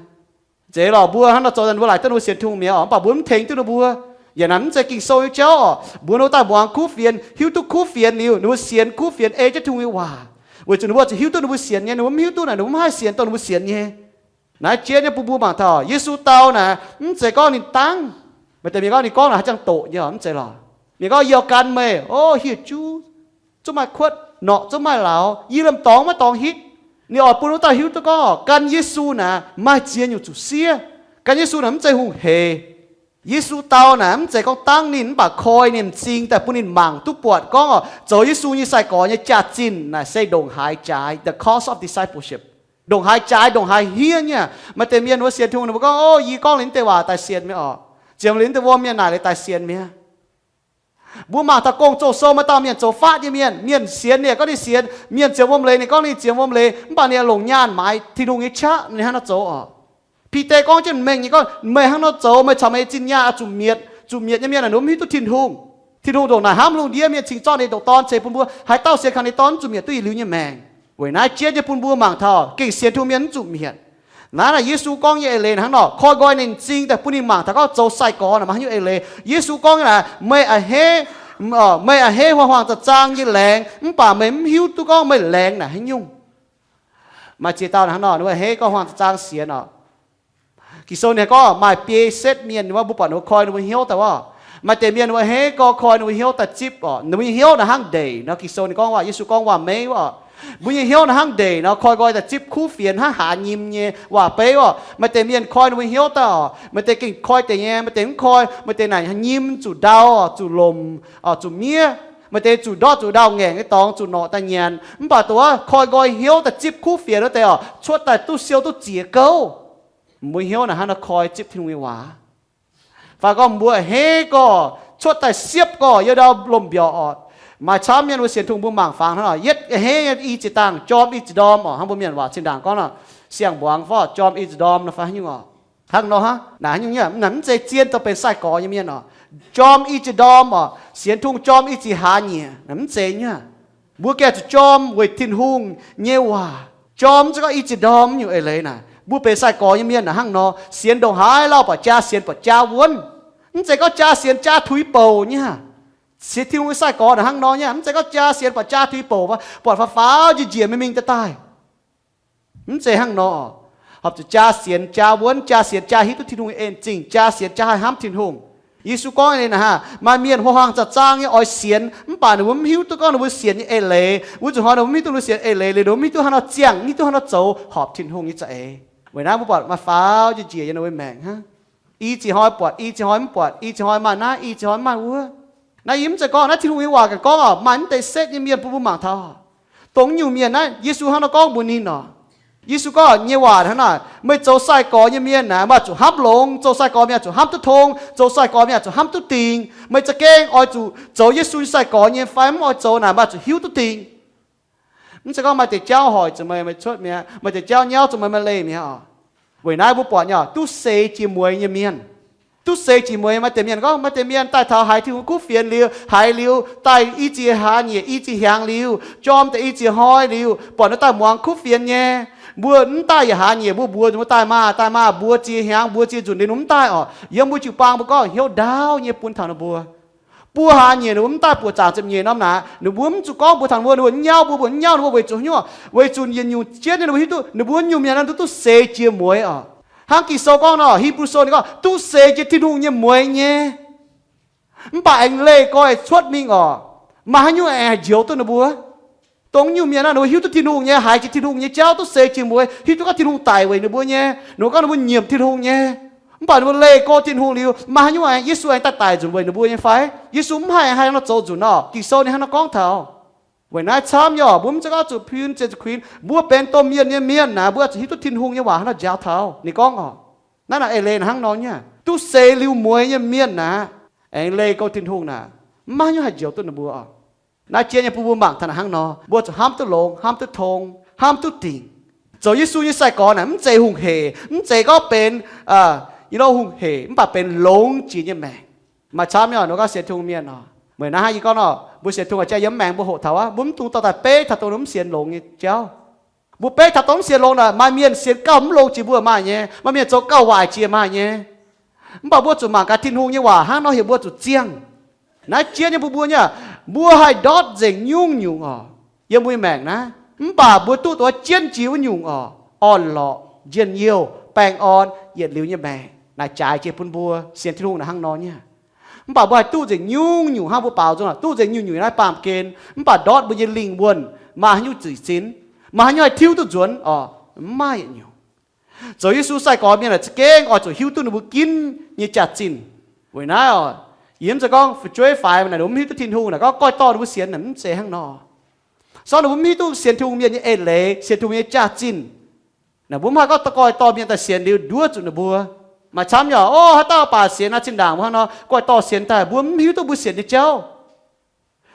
Zeiz lorqc, mbuo hnangv nor zoux, ninh mbuo laaic duqv ninh mbuo sienx Tin-Hungh mi'aqv oc, mv baac mbuo mv tengx duqv ninh mbuo. Yaac naaic mv zeiz Ging-Sou nyei jauv oc. Mbuo ninh mbuo daaih muangx kuv fienx, hiuv duqv kuv fienx liuz, ninh mbuo sienx kuv fienx, ei jienv Tin-Hungh nyei waac, weic zuqc ninh mbuo zuqc hiuv duqv ninh mbuo sienx nyei. Ninh mbuo mv hiuv duqv naaic, ninh mbuo mv haih sienx dongh ninh mbuo sienx nyei. Naaiv jienv nyei bun mbuo mangc taux Yesu dau naaic, mv zeiz gorngv ninh dangv. Maaih deix mienh gorngv ninh gorngv naaic haaix ziangh doqc nyei oc, mv zeiz lorqc. Ninh gorngv, yie oix gan meih, o, hieh juv zungv maaih kuotv, norqc zungv maaih lauz, yie liemh dorngx maiv dorngx hitv. Ninh oix bun wuov dauh hiuv duqv gorngv gan Yesu naaic maaih ziex nyungc zuqc siev. Gan Yesu naaic mv zeiz hungh heix. Yesu dau naaic mv zeiz gorngv dangv ninh, mv baac koi ninh m'zing daaih bun ninh mangc duqv buatc gorngv oc, zoux Yesu nyei sai-gorx nyei jaax-zinh naaic se ndongc haaix jaaix, the cost of discipleship. Ndongc haaix jaaix, ndongc haaix hniev nyei. Maaih deix mienh wuov sienx Tin-Hungh ninh mbuo gorngv, o, yie gorngv liuz deix waac daaih sienx mi'aqv oc. Ziemx liuz deix wuom mienh naaic liuz daaih sienx mi'aqv. Mbuo mangc taux Gong-Zoh sou maaih dauh mienh zoux faatv nyei mienh. Mienh sienx ninh gorngv ninh sienx, mienh ziemx wuom leiz ninh gorngv ninh ziemx wuom leiz, mv baac ninh longc nyaanh maaiz Tin-Hungh nyei qaqv, ninh hnangv nor zoux oc. Bide gorngv jienv mengh nyei gorngv, meih hnangv nor zoux, meih caux meih zinh nyaanh oix zuqc mietc. Zuqc mietc nyei mienh naaic ninh mv hiuv duqv Tin-Hungh. Tin-Hungh ndongc naaic hnamv lungh ndiev mienh cingx zorqv ninh nyei ndoqc Dorn ceix bun mbuo, haaix dauh sienx kaux ninh nyei Dorn mv zuqc mietc duqv yietc liuz nyei maengc. Weic naaiv jienv nyei bun mbuo mangc taux gengh sienx Tin-Hungh mienh mv zuqc mietc. Naaiv naaic Yesu gorngv nyei eix leiz naaiv hnangv nor, koi nqoi ninh m'zing daaih bun ninh mangc taux gorngv zoux sai-gorx naaic maaih haaix nyungc eix leiz. Yesu gorngv naaic, meih a'hneiv, meih a'hneiv huaang-huaang zaang-zaang nyei laengz, mv baac meih mv hiuv duqv gorngv meih laengz naaic haaix nyungc. Maaih ziex dauh hnangv nor, ninh mbuo a'hneiv gorngv huaang zaang-zaang sienx oc. Ging-Sou ninh gorngv maaih biei setv mienh, ninh mbuo mbuo buatc ninh mbuo koi ninh mbuo hnyouv daaih oc. Maaih deix mienh ninh mbuo a'hneiv gorngv koi ninh mbuo hnyouv daaih zipv oc. Ninh mbuo nyei hnyouv naaic hnangv ndeic nor, Ging-Sou ninh gorngv waac, Yesu gorngv waac-meiv oc. Mbuo nyei hnyouv naaic hnangv ndeic nor, koi nqoi daaih zipv kuv fienx hnangv haaz nyim nyei waac-beiv oc. Maaih deix mienh koi ninh mbuo hnyouv daaih oc, maaih deix gengh koi deix nyei, maaih deix mv koi, maaih deix naaic nyim zuqc ndau, zuqc lomc, zuqc miev, maaih deix zuqc ndortv zuqc ndau-ngaengc nyei dorngx zuqc norqc daaih nyanc. Mv baac dongh wuov koi nqoi hnyouv daaih zipv kuv fienx wuov deix oc, cuotv daaih duqv siou duqv ziex gouv. Mbuo hnyouv naaic hnangv nor koi zipv Tin-Hungh nyei waac. Fai gorngv mbuo a'hneiv gorx, cuotv daaih siepv gorx, yiem ndau lomc mbiorqc oc. Maaih camv mienh mbuo sienx Tin-Hungh mbuo mangc fangx hnangv nor, yietv a'hneiv i ziex dangh jorm i ziex ndorm oc. Hnangv mbuo mienh waac zinh ndaangc gorngv nor, siang-mbuangz fai jorm i ziex ndorm nor fai haaix nyungc oc. Hnangv nor hnangv naaic haaix nyungc nyei, naaic mv zeiz zien dongh benx sai-gorx nyei mienh oc. Jorm i ziex ndorm oc, sienx Tin-Hungh jorm i ziex hlaax nyieqc, naaic mv zeiz nyei. Mbuo gengh zuqc jorm weic Tin-Hungh nyei waac. Jorm mv zeiz gorngv i ziex ndorm nyungc eix leiz naaic. Mbuo benx sai-gorx nyei mienh naaic hnangv nor, sienx ndongc haaix lauh buatc jaa sienx buatc jaa wuonv. Mv zeiz gorngv jaa sienx jaa tuix bouc nyei. Sienx Tin-Hungh nyei sai-gorx naaic hnangv nor nyei, mv zeiz gorngv jaa sienx buatc jaa tuix bouc, buatc faaux faaux njiec njiec mingh mingh daaih daaih. Mv zeiz hnangv nor. Horpc zuqc jaa sienx jaa wuonv, jaa sienx jaa hiuv duqv Tin-Hungh nyei en zingh, jaa sienx jaa haih hnamv Tin-Hungh. Yesu gorngv nyei naaic hnangv, maaih mienh huaang-huaang zaang-zaang nyei oix sienx, mv baac ninh mbuo mv hiuv duqv gorngv ninh mbuo sienx nyei eix leiz. Wuov zuqc hnoi ninh mbuo mv hiuv duqv ninh mbuo sienx eix leiz liuz, ninh mbuo mv hiuv duqv haaix nor ziangh, mv hiuv duqv haaix nor zoux horpc Tin-Hungh nyei za'eix. Weic naaiv mbuo buatc maaih faaux njiec njiec yiem ninh mbuo maengc hnangv. I ziex hnoi buatc, i ziex hnoi mv buatc, i ziex hnoi maaih naaiv, i ziex hnoi maaih wuov. Naaiv yie mv zeiz gorngv naaiv Tin-Hungh nyei waac ganh gorngv oc, maaih mv deix setv nyei mienh bun mbuo mangc taux. Dongh nyungc mienh naaiv Yesu hnangv nor gorngv mbuox ninh oc. Yesu gorngv nyei waac hnangv naaic, meih zoux sai-gorx nyei mienh naaic, meih oix zuqc hnamv longx. Zoux sai-gorx mienh oix zuqc hnamv duqv tong. Zoux sai-gorx mienh oix zuqc hnamv duqv dingc. Meih za'gengh oix zuqc zoux Yesu nyei sai-gorx nyei fai mv oix zoux naaic, meih oix zuqc hiuv duqv dingc. Mv zeiz gorngv maaih deix jauv hoic zuqc meih, meih cuotv mi'aqv. Maaih deix jauv nyauv zuqc meih, meih leih mi'aqv oc. Weic naaiv mbuo buatc nyei oc, duqv seix jiex mueiz nyei mienh. Duqv seix jiex mueiz, maaih deix mienh gorngv, maaih deix mienh daaih taux haiz Tin-Hungh kuv fienx liuz, haiz liuz daaih i ziex hlaax nyieqc i ziex hnyangx liuz, jorm daaih i ziex hnoi liuz, buatc ninh daaih muangx kuv fienx nyei. Mbuo mv daaih yietc hlaax nyieqc mbuo mbuox ninh mbuo daaih maah, daaih maah mbuo ziex hnyangx mbuo ziex nzunc liuz ninh mv daaih oc. Yiem mbuo jiu-baang mbuo gorngv hnyouv ndaauv nyei bun taux ninh mbuo. Buo hlaax nyieqc ninh mbuo mv daaih, buoqc zaangc ziepc nyeic norm naaic, ninh mbuo mv zuqc gorngv mbuox taux ninh mbuo, ninh mbuo nyauv mbuo, mbuo mv nyauv ninh mbuo weic zuqc hnyouv, weic zuqc yietc nyungc jienv ninh mbuo hiuv duqv ninh mbuo nyungc mienh naaiv duqv seix jiex mueiz oc. Hnangv Ging-Sou gorngv nor, Hipv^lu Sou ninh gorngv duqv seix jiex Tin-Hungh nyei mueiz nyei. Mv baac aengx leih gorx-youz cuotv mingh oc, maaih haaix nyungc aengx haih njoux duqv ninh mbuo? Dongh nyungc mienh naaiv ninh mbuo hiuv duqv Tin-Hungh nyei, haiz jiex Tin-Hungh nyei jauv, duqv seix jiex mueiz, hiuv duqv gorngv Tin-Hungh daic weic ninh mbuo nyei, ninh mbuo gorngv ninh mbuo nyiemc Tin-Hungh nyei. Mv baac ninh mbuo leih go Tin-Hungh liuz, maaih haaix nyungc aengx Yesu aengx daaih daic nzunc weic ninh mbuo nyei fai? Yesu mv haih, haih nor zoux nzunc nor. Ging-Sou ninh hnangv nor gorngv taux. Weic naaiv camv nyei oc, mbuo mv zeiz gorngv zuqc piun ziouc zuqc kuinx. Mbuo benx domh mienh nyei mienh naaic, mbuo zuqc hiuv duqv Tin-Hungh nyei waac hnangv nor njaaux taux. Ninh gorngv oc, naaiv naaic eix leiz hnangv nor nyei, duqv seix liuz mueiz nyei mienh naaic, aengx leih go Tin-Hungh naaic, mv maaih haaix nyungc haih njoux duqv ninh mbuo oc. Naaiv jienv nyei bun mbuo mangc taux naaic hnangv nor, mbuo zuqc hnamv duqv longx, hnamv duqv tong, hnamv duqv dingc. Zoux Yesu nyei sai-gorx naaic mv zeiz hungh hec, mv zeiz gorngv benx, aa, yie lo hungh hec, mv baac benx longx jiex nyei maengc. Maaih camv nyei oc, ninh gorngv sienx Tin-Hungh mienh oc, meih naaiv hnangv yie gorngv nor, mbuo sienx Tin-Hungh jauv yiem maengx mbuo hoqc taux aqv, mbuo mv dungx dorh daaih beiv taux dongh mbuo mv sienx longx nyei jauv. Mbuo beiv taux dongh mv sienx longx naaic, maaih mienh sienx gauh mv longx jiex mbuo maaih nyei, maaih mienh zoux gauh waaic jiex maaih nyei. Mv baac mbuo zuqc mangc gaax Tin-Hungh nyei waac hnangv nor heuc mbuo zuqc ziangh. Naaiv jienv nyei bun mbuo nyei, mbuo haih ndortv nzengc nyungc-nyungc oc, yiem mbuo nyei maengc naaiv. Mv baac mbuo duqv dongh jienv jiex wuov nyungc oc, orn-lorqc, njien-youh, baengh orn, yietc liuz nyei maengc. Naaic jaaix jiex bun mbuo sienx Tin-Hungh naaic hnangv nor nyei. Mv baac mbuo haih duqv nzengc nyungc-nyungc hnangv mbuo baaux nzung, duqv nzengc nyungc-nyungc naaiv baamh gen. Mv baac ndortv mbuo nyei lingh wuonh maaih haaix nyungc zuqc zin, maaih haaix nyungc haih tiuv duqv nzuonx oc, mv maaih yietc nyungc. Zoux Yesu sai-gorx mienh naaic za'gengh oix zuqc hiuv duqv ninh mbuo ginv nyei jaax-zinh. Weic naaiv oc, yie mv zeiz gorngv fu'jueiv faix naaic ninh mbuo mv hiuv duqv Tin-Hungh naaic gorngv goiv dorh ninh mbuo sienx naaic, mv zeiz hnangv nor. Sortv ninh mbuo mv hiuv duqv sienx Tin-Hungh mienh nyei eix leiz, sienx Tin-Hungh nyei jaax-zinh naaic, mbuo mv haih gorngv goiv dorh mienh daaih sienx liuz nduov zuqc ninh mbuo. Maaih camv nyei oc, haaix dauh baac sienx naaiv zinh ndaangc mbuo hnangv nor goiv dorh sienx daaih, mbuo mv hiuv duqv mbuo sienx nyei jauv.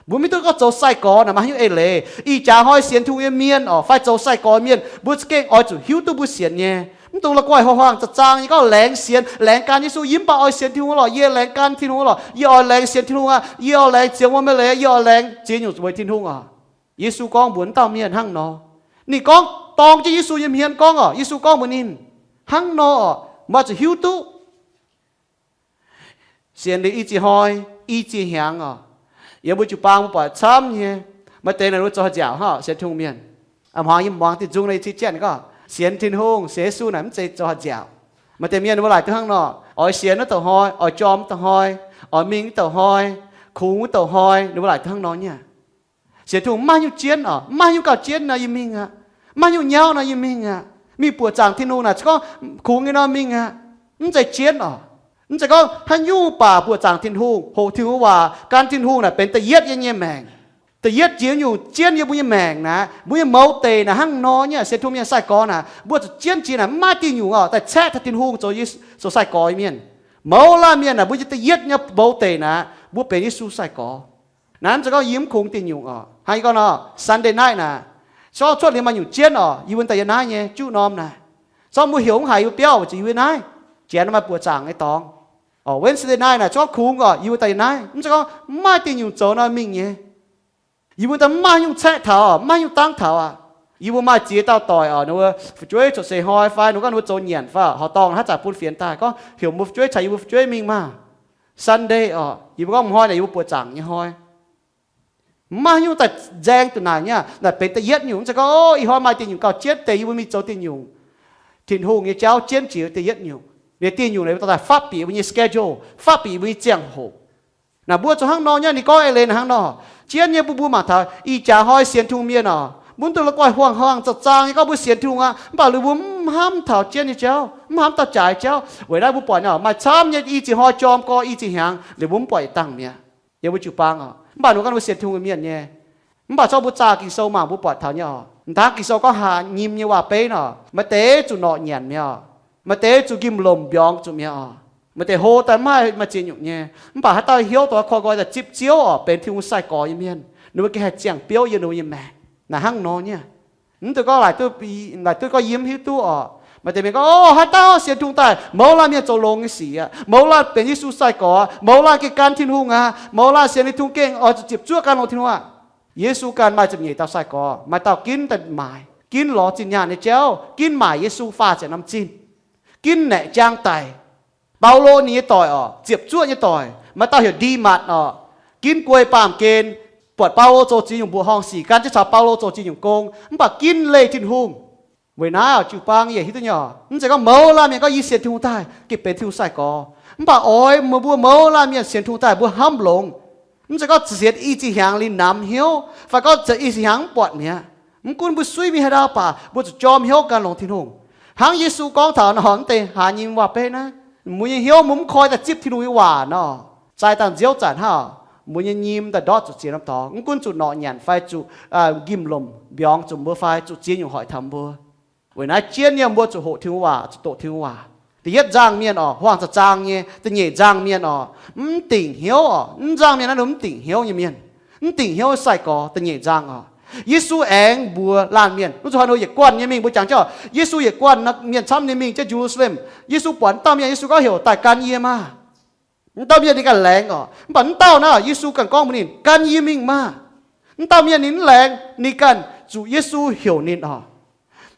Mbuo mv hiuv duqv gorngv zoux sai-gorx naaic maaih haaix nyungc eix leiz. Ih jaax hnoi sienx Tin-Hungh nyei mienh oc, fai zoux sai-gorx mienh, mbuo za'gengh oix zuqc hiuv duqv mbuo sienx nyei. Mv dungx la'guaih huaang-huaang za'zaang nyei gorngv laengz sienx, laengz gan Yesu. Yie mv baac oix sienx Tin-Hungh lorqc, yie laengz gan Tin-Hungh lorqc, yie oix laengz sienx Tin-Hungh aqv, yie oix laengz ziex wuom leiz, yie oix laengz ziex nyungc weic Tin-Hungh oc. Yesu gorngv mbuox dauh mienh hnangv nor. Ninh gorngv dorng jienv Yesu nyei hmien gorngv oc. Yesu gorngv mbuox ninh hnangv nor oc, meih zuqc hiuv duqv. Sienx liuz i ziex hnoi, i ziex hnyangx oc, yiem mbuo jiu-baang mbuo buatc camv nyei. Maaih deix naaic mbuo zoux haaix nziaauc hnangv sienx Tin-Hungh mienh. A'hmuangx yie muangx diuh nzung naaic i cieqv janx gorngv sienx Tin-Hungh, sienx Yesu naaic mv zeiz zoux haaix nziaauc. Maaih deix mienh ninh mbuo laaic duqv hnangv nor, oix sienx wuov douc hnoi, oix jorm wuov douc hnoi, oix mingh wuov douc hnoi, kungx wuov douc hnoi, ninh mbuo laaic duqv hnangv nor nyei. Sienx Tin-Hungh maiv nyungc jienv oc, maiv nyungc gauh jienv nor yie mingh aqv, maiv nyungc nyauv nor yie mingh aqv. Mingh buoqc zaangc Tin-Hungh naaic se gorngv kungx nyei nor mingh aqv, mv zeiz jienv oc. Mv zeiz gorngv haaix nyungc baac buoqc zaangc Tin-Hungh, hoqc Tin-Hungh waac, gan Tin-Hungh naaic benx da'yietv yie nyei maengc. Da'yietv jiex nyungc jienv yie mbuo nyei maengc naaic, mbuo nyei mouz deic naaic hnangv nor nyei. Sienx Tin-Hungh mienh sai-gorx naaic, mbuo zuqc jienv jiex naaic, mv maaih diuh nyungc oc daaih caeqv taux Tin-Hungh zoux, zoux sai-gorx nyei mienh. Mouz laanh mienh naaic, mbuo nyei da'yietv nyei mouz deic naaic, mbuo benx Yesu sai-gorx. Naaiv mv zeiz gorngv yie mv kungx diuh nyungc oc. Hnangv yie gorngv nor, Sunday night naaic, se gorngv cuotv liuz maaih nyungc jienv oc, yie mbuo daaih yiem naaiv nyei juqv norm naaic. Se gorngv mbuo heuc mv haiz yie mbuo biauv, weic zuqc yie mbuo naaiv janx maaih buoqc zaangc nyei dorngx. Oc, Wednesday night naaic, se gorngv kungx oc, yie mbuo daaih yiem naaiv. Mv zeiz gorngv mv maaih diuh nyungc zoux nor mingh nyei. Yie mbuo daaih mv maaih nyungc caeqv taux, mv maaih nyungc dangv taux aqv. Yie mbuo maaih ziex dauh doic oc, ninh mbuo fu'jueiv cuotv seix hnoi fai ninh mbuo gorngv ninh mbuo zoux nyanc fai horqc dorngh haaix zanc bun fienx daaih, gorngv heuc mbuo fu'jueiv caux yie mbuo fu'jueiv mingh maah. Sunday oc, yie mbuo gorngv hnoi naaic yie mbuo buoqc zaangc nyei hnoi. Mv maaih nyungc daaih nzaeng duqv naaic nyei. Naaic benx da'yietv nyungc, mv zeiz gorngv, o, ih hnoi maaih diuh nyungc gauh jienv deix yie mbuo mingh zoux diuh nyungc. Tin-Hungh nyei jauv jienv jiex da'yietv nyungc. Ninh diuh nyungc naaic daaih faatv bieqc mbuo nyei schedule, faatv bieqc mbuo nyei ziangh hoc. Naaic mbuo zuqc hnangv nor nyei. Ninh gorngv eix leiz naaic hnangv nor, jienv nyei bun mbuo mangc taux ih jaax hnoi sienx Tin-Hungh mienh oc, mbuo mv dungx la'guaih huaang-huaang za'zaang nyei gorngv mbuo sienx Tin-Hungh aqv, mv baac liuz mbuo mv hnamv taux jienv nyei jauv, mv hnamv dauh jaaix jauv. Weic naaiv mbuo buatc nyei oc, maaih camv nyei i ziex hnoi jorm gorx i ziex hnyangx liuz mbuo mv buatc yietc dangh mi'aqv yiem mbuo jiu-baang oc. Mv baac ninh gorngv mbuo sienx Tin-Hungh mienh nyei, mv baac se gorngv mbuo zaah Ging-Sou mangc mbuo buatc taux nyei oc. M'daaih Ging-Sou gorngv haaz nyim nyei waac-beiv nor, maaih deix zuqc norqc nyanc mi'aqv oc, maaih deix zuqc njimv-lomc mbiorngz zuqc mi'aqv oc, maaih deix hlo daaih mv maaih, maaih ziex nyungc nyei. Mv baac haaix dauh hnyouv dongh koi nqoi daaih zipv Ziouv oc, benx Tin-Hungh sai-gorx nyei mienh, ninh mbuo gengh haih ziangh biouv yiem ninh mbuo nyei maengc. Naaic hnangv nor nyei. Mv dungx gorngv laaic duqv, laaic duqv gorngv yie mv hiuv duqv oc. Maaih deix mienh gorngv, o, haaix dauh sienx Tin-Hungh daaih, mouz laanh mienh zoux longx nyei sic aqv, mouz laanh benx Yesu sai-gorx, mouz laanh gengh gan Tin-Hungh aqv, mouz laanh sienx Tin-Hungh gengh oix zuqc ziepc zuoqv gan longx Tin-Hungh aqv. Yesu ganh maaih ziepc nyeic dauh sai-gorx, maaih dauh ginv daaih maaic, ginv lorz zinh nyaanh nyei jauv, ginv maaic Yesu faah ziepc norm zinh, ginv naeqc jaang daic. Baulo ninh nyei doic oc, ziepc zuoqv nyei doic, maaih dauh heuc Ndimatc oc, ginv guei baamh gen, buatc Baulo zoux ziex nyungc mbuoqc horngh sic, gan jienv caux Baulo zoux ziex nyungc gong, mv baac ginv leih Tin-Hungh. Weic naaiv oc, jiu-baang, yie hiuv duqv nyei oc, mv zeiz gorngv mouz laanh mienh gorngv yie sienx Tin-Hungh daaih gengh benx Tin-Hungh sai-gorx. Mv baac oix meih mbuo mouz laanh mienh sienx Tin-Hungh daaih mbuo hnamv longx. Mv zeiz gorngv sienx i ziex hnyangx liuz namx hnyouv, fai gorngv sienx i ziex hnyangx mv buatc mi'aqv. Mv gunv mbuo suiv mingh haaix ndau baac mbuo zuqc jorm hnyouv gan longx Tin-Hungh. Hnangv Yesu gorngv taux nor, mv deix haaz nyim waac-beiv naaiv, mbuo nyei hnyouv mbuo mv koi daaih zipv Tin-Hungh nyei waac nor, zaaix dangh nziouv zanc hnangv, mbuo nyei nyim daaih ndortv zuqc ziex norm dorngx. Mv gunv zuqc norqc nyanc fai zuqc njimv-lomc mbiorngz zuqc mbuo fai zuqc ziex nyungc hoic taux mbuo. Weic naaiv jienv nyei mbuo zuqc hoqc Tin-Hungh waac, zuqc doqc Tin-Hungh waac. Da'yietv nzangc mienh oc, huaang za'zaang nyei. Da'nyeic nzangc mienh oc, mv dingc hnyouv oc. Mv nzangc mienh naaiv mbuo mv dingc hnyouv nyei mienh, mv dingc hnyouv sai-gorx. Da'nyeic nzangc oc, Yesu aengx mbuox laanh mienh, mv zuqc haaix nor yietc guanh nyei mingh, mbuo jangx jienv oc, Yesu yietc guanh mienh camv nyei mingh jienv Ye^lu^saa^lem. Yesu buatc mv dauh mienh, Yesu gorngv heuc daaih gan yie maah. Mv dauh mienh ninh ganh laengz oc, mv baac mv dauh naaiv Yesu ganh gorngv mbuox ninh, gan yie mingh maah. Mv dauh mienh ninh mv laengz, ninh ganh zuqc Yesu heuc ninh oc.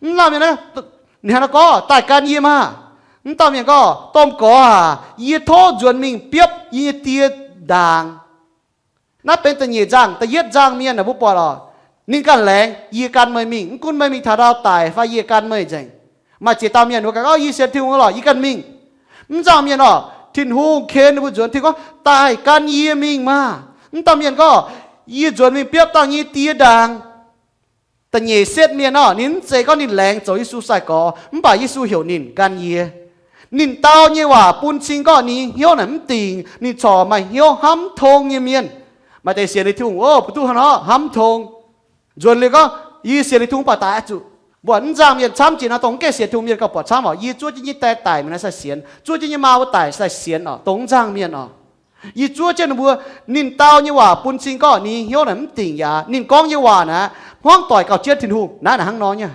Mv dauh mienh naaiv, ninh hnangv naaiv gorngv, daaih gan yie maah. Mv dauh mienh gorngv, domh gorx aac, yie tov nzuonx mingh biopv yie nyei die ndaangc. Naaiv benx da'nyeic nzangc. Da'yietv nzangc mienh naaic mbuo buatc oc, ninh ganh laengz, yie gan meih mingh, mv gunv meih mingh taux ndau daic fai yie gan meih nzengc. Maaih ziex dauh mienh mbuo ganh gorngv, yie sienx Tin-Hungh lorqc, yie ganh mingh. Mv nzangc mienh oc, Tin-Hungh ken ninh mbuo nzuonx, Tin-Hungh gorngv, daaih gan yie mingh maah. Mv dauh mienh gorngv, yie nzuonx mingh biopv dangh nyei die ndaangc. Da'nyeic setv mienh oc, ninh mv zeiz gorngv ninh laengz zoux Yesu sai-gorx, mv baac Yesu heuc ninh gan yie. Ninh dau nyei waac bun cing gorngv ninh hnyouv naaic mv dingc, ninh corc maaih hnyouv hnamv tong nyei mienh. Maaih deix sienx liuz Tin-Hungh, o, mbuo duqv hnangv nor hnamv tong. Nzuonx liuz gorngv, yie sienx liuz Tin-Hungh baac daaih zuqc. Mbuo mv nzangc mienh camv jiex nor, dongh mv gaengh sienx Tin-Hungh mienh gauh buatc camv oc. Yie zuov jienv nyei die daic mingh naaiv sai sienx, zuov jienv nyei maa mbuo daic sai sienx oc, dongh mv nzangc mienh oc. Yie zuov jienv ninh mbuo, ninh dau nyei waac bun cing gorngv ninh hnyouv naaic mv dingc yaac ninh gorngv nyei waac naaic hmuangv doic gauh jienv Tin-Hungh. Naaiv naaic hnangv nor nyei.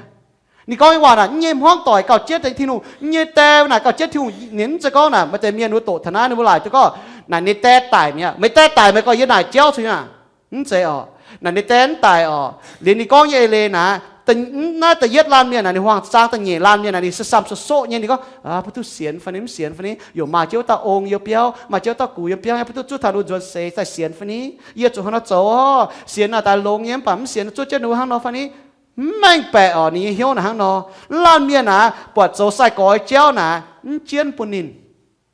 Ninh gorngv nyei waac naaic, mv nyei hmuangv doic gauh jienv deix Tin-Hungh, mv nyei die naaic gauh jienv Tin-Hungh. Ninh mv zeiz gorngv naaic, maaih deix mienh wuov doqc taux naaiv ninh mbuo laaic duqv gorngv naaic ninh die daic mi'aqv, meih die daic meih gorngv yie naaic jauv cuotv aqv. Mv zeiz orqc. Naaic ninh die mv daic orqc. Liuz ninh gorngv nyei eix leiz naaic, naaiv da'yietv laanh mienh naaic, ninh huaang zaang da'nyeic laanh mienh naaic, ninh samv-samv soqv-soqv nyei. Ninh gorngv, mbuo duqv sienx fai ni, mv sienx fai ni, yaac maaih jienv wuov dauh ong yiem biauv, maaih jienv wuov dauh gux yiem biauv, mbuo duqv zuov taux ninh mbuo nzuonx seix daaih sienx fai ni? Yie zuqc hnangv nor zoux orqc. Sienx naaic daaih longx nyei, mv baac mv sienx zuov jienv ninh mbuo hnangv nor fai ni? Mv mengh baeqc orqc. Ninh nyei hnyouv naaic hnangv nor. Mv laanh mienh naaic buatc zoux sai-gorx jauv naaic mv jienv bun ninh.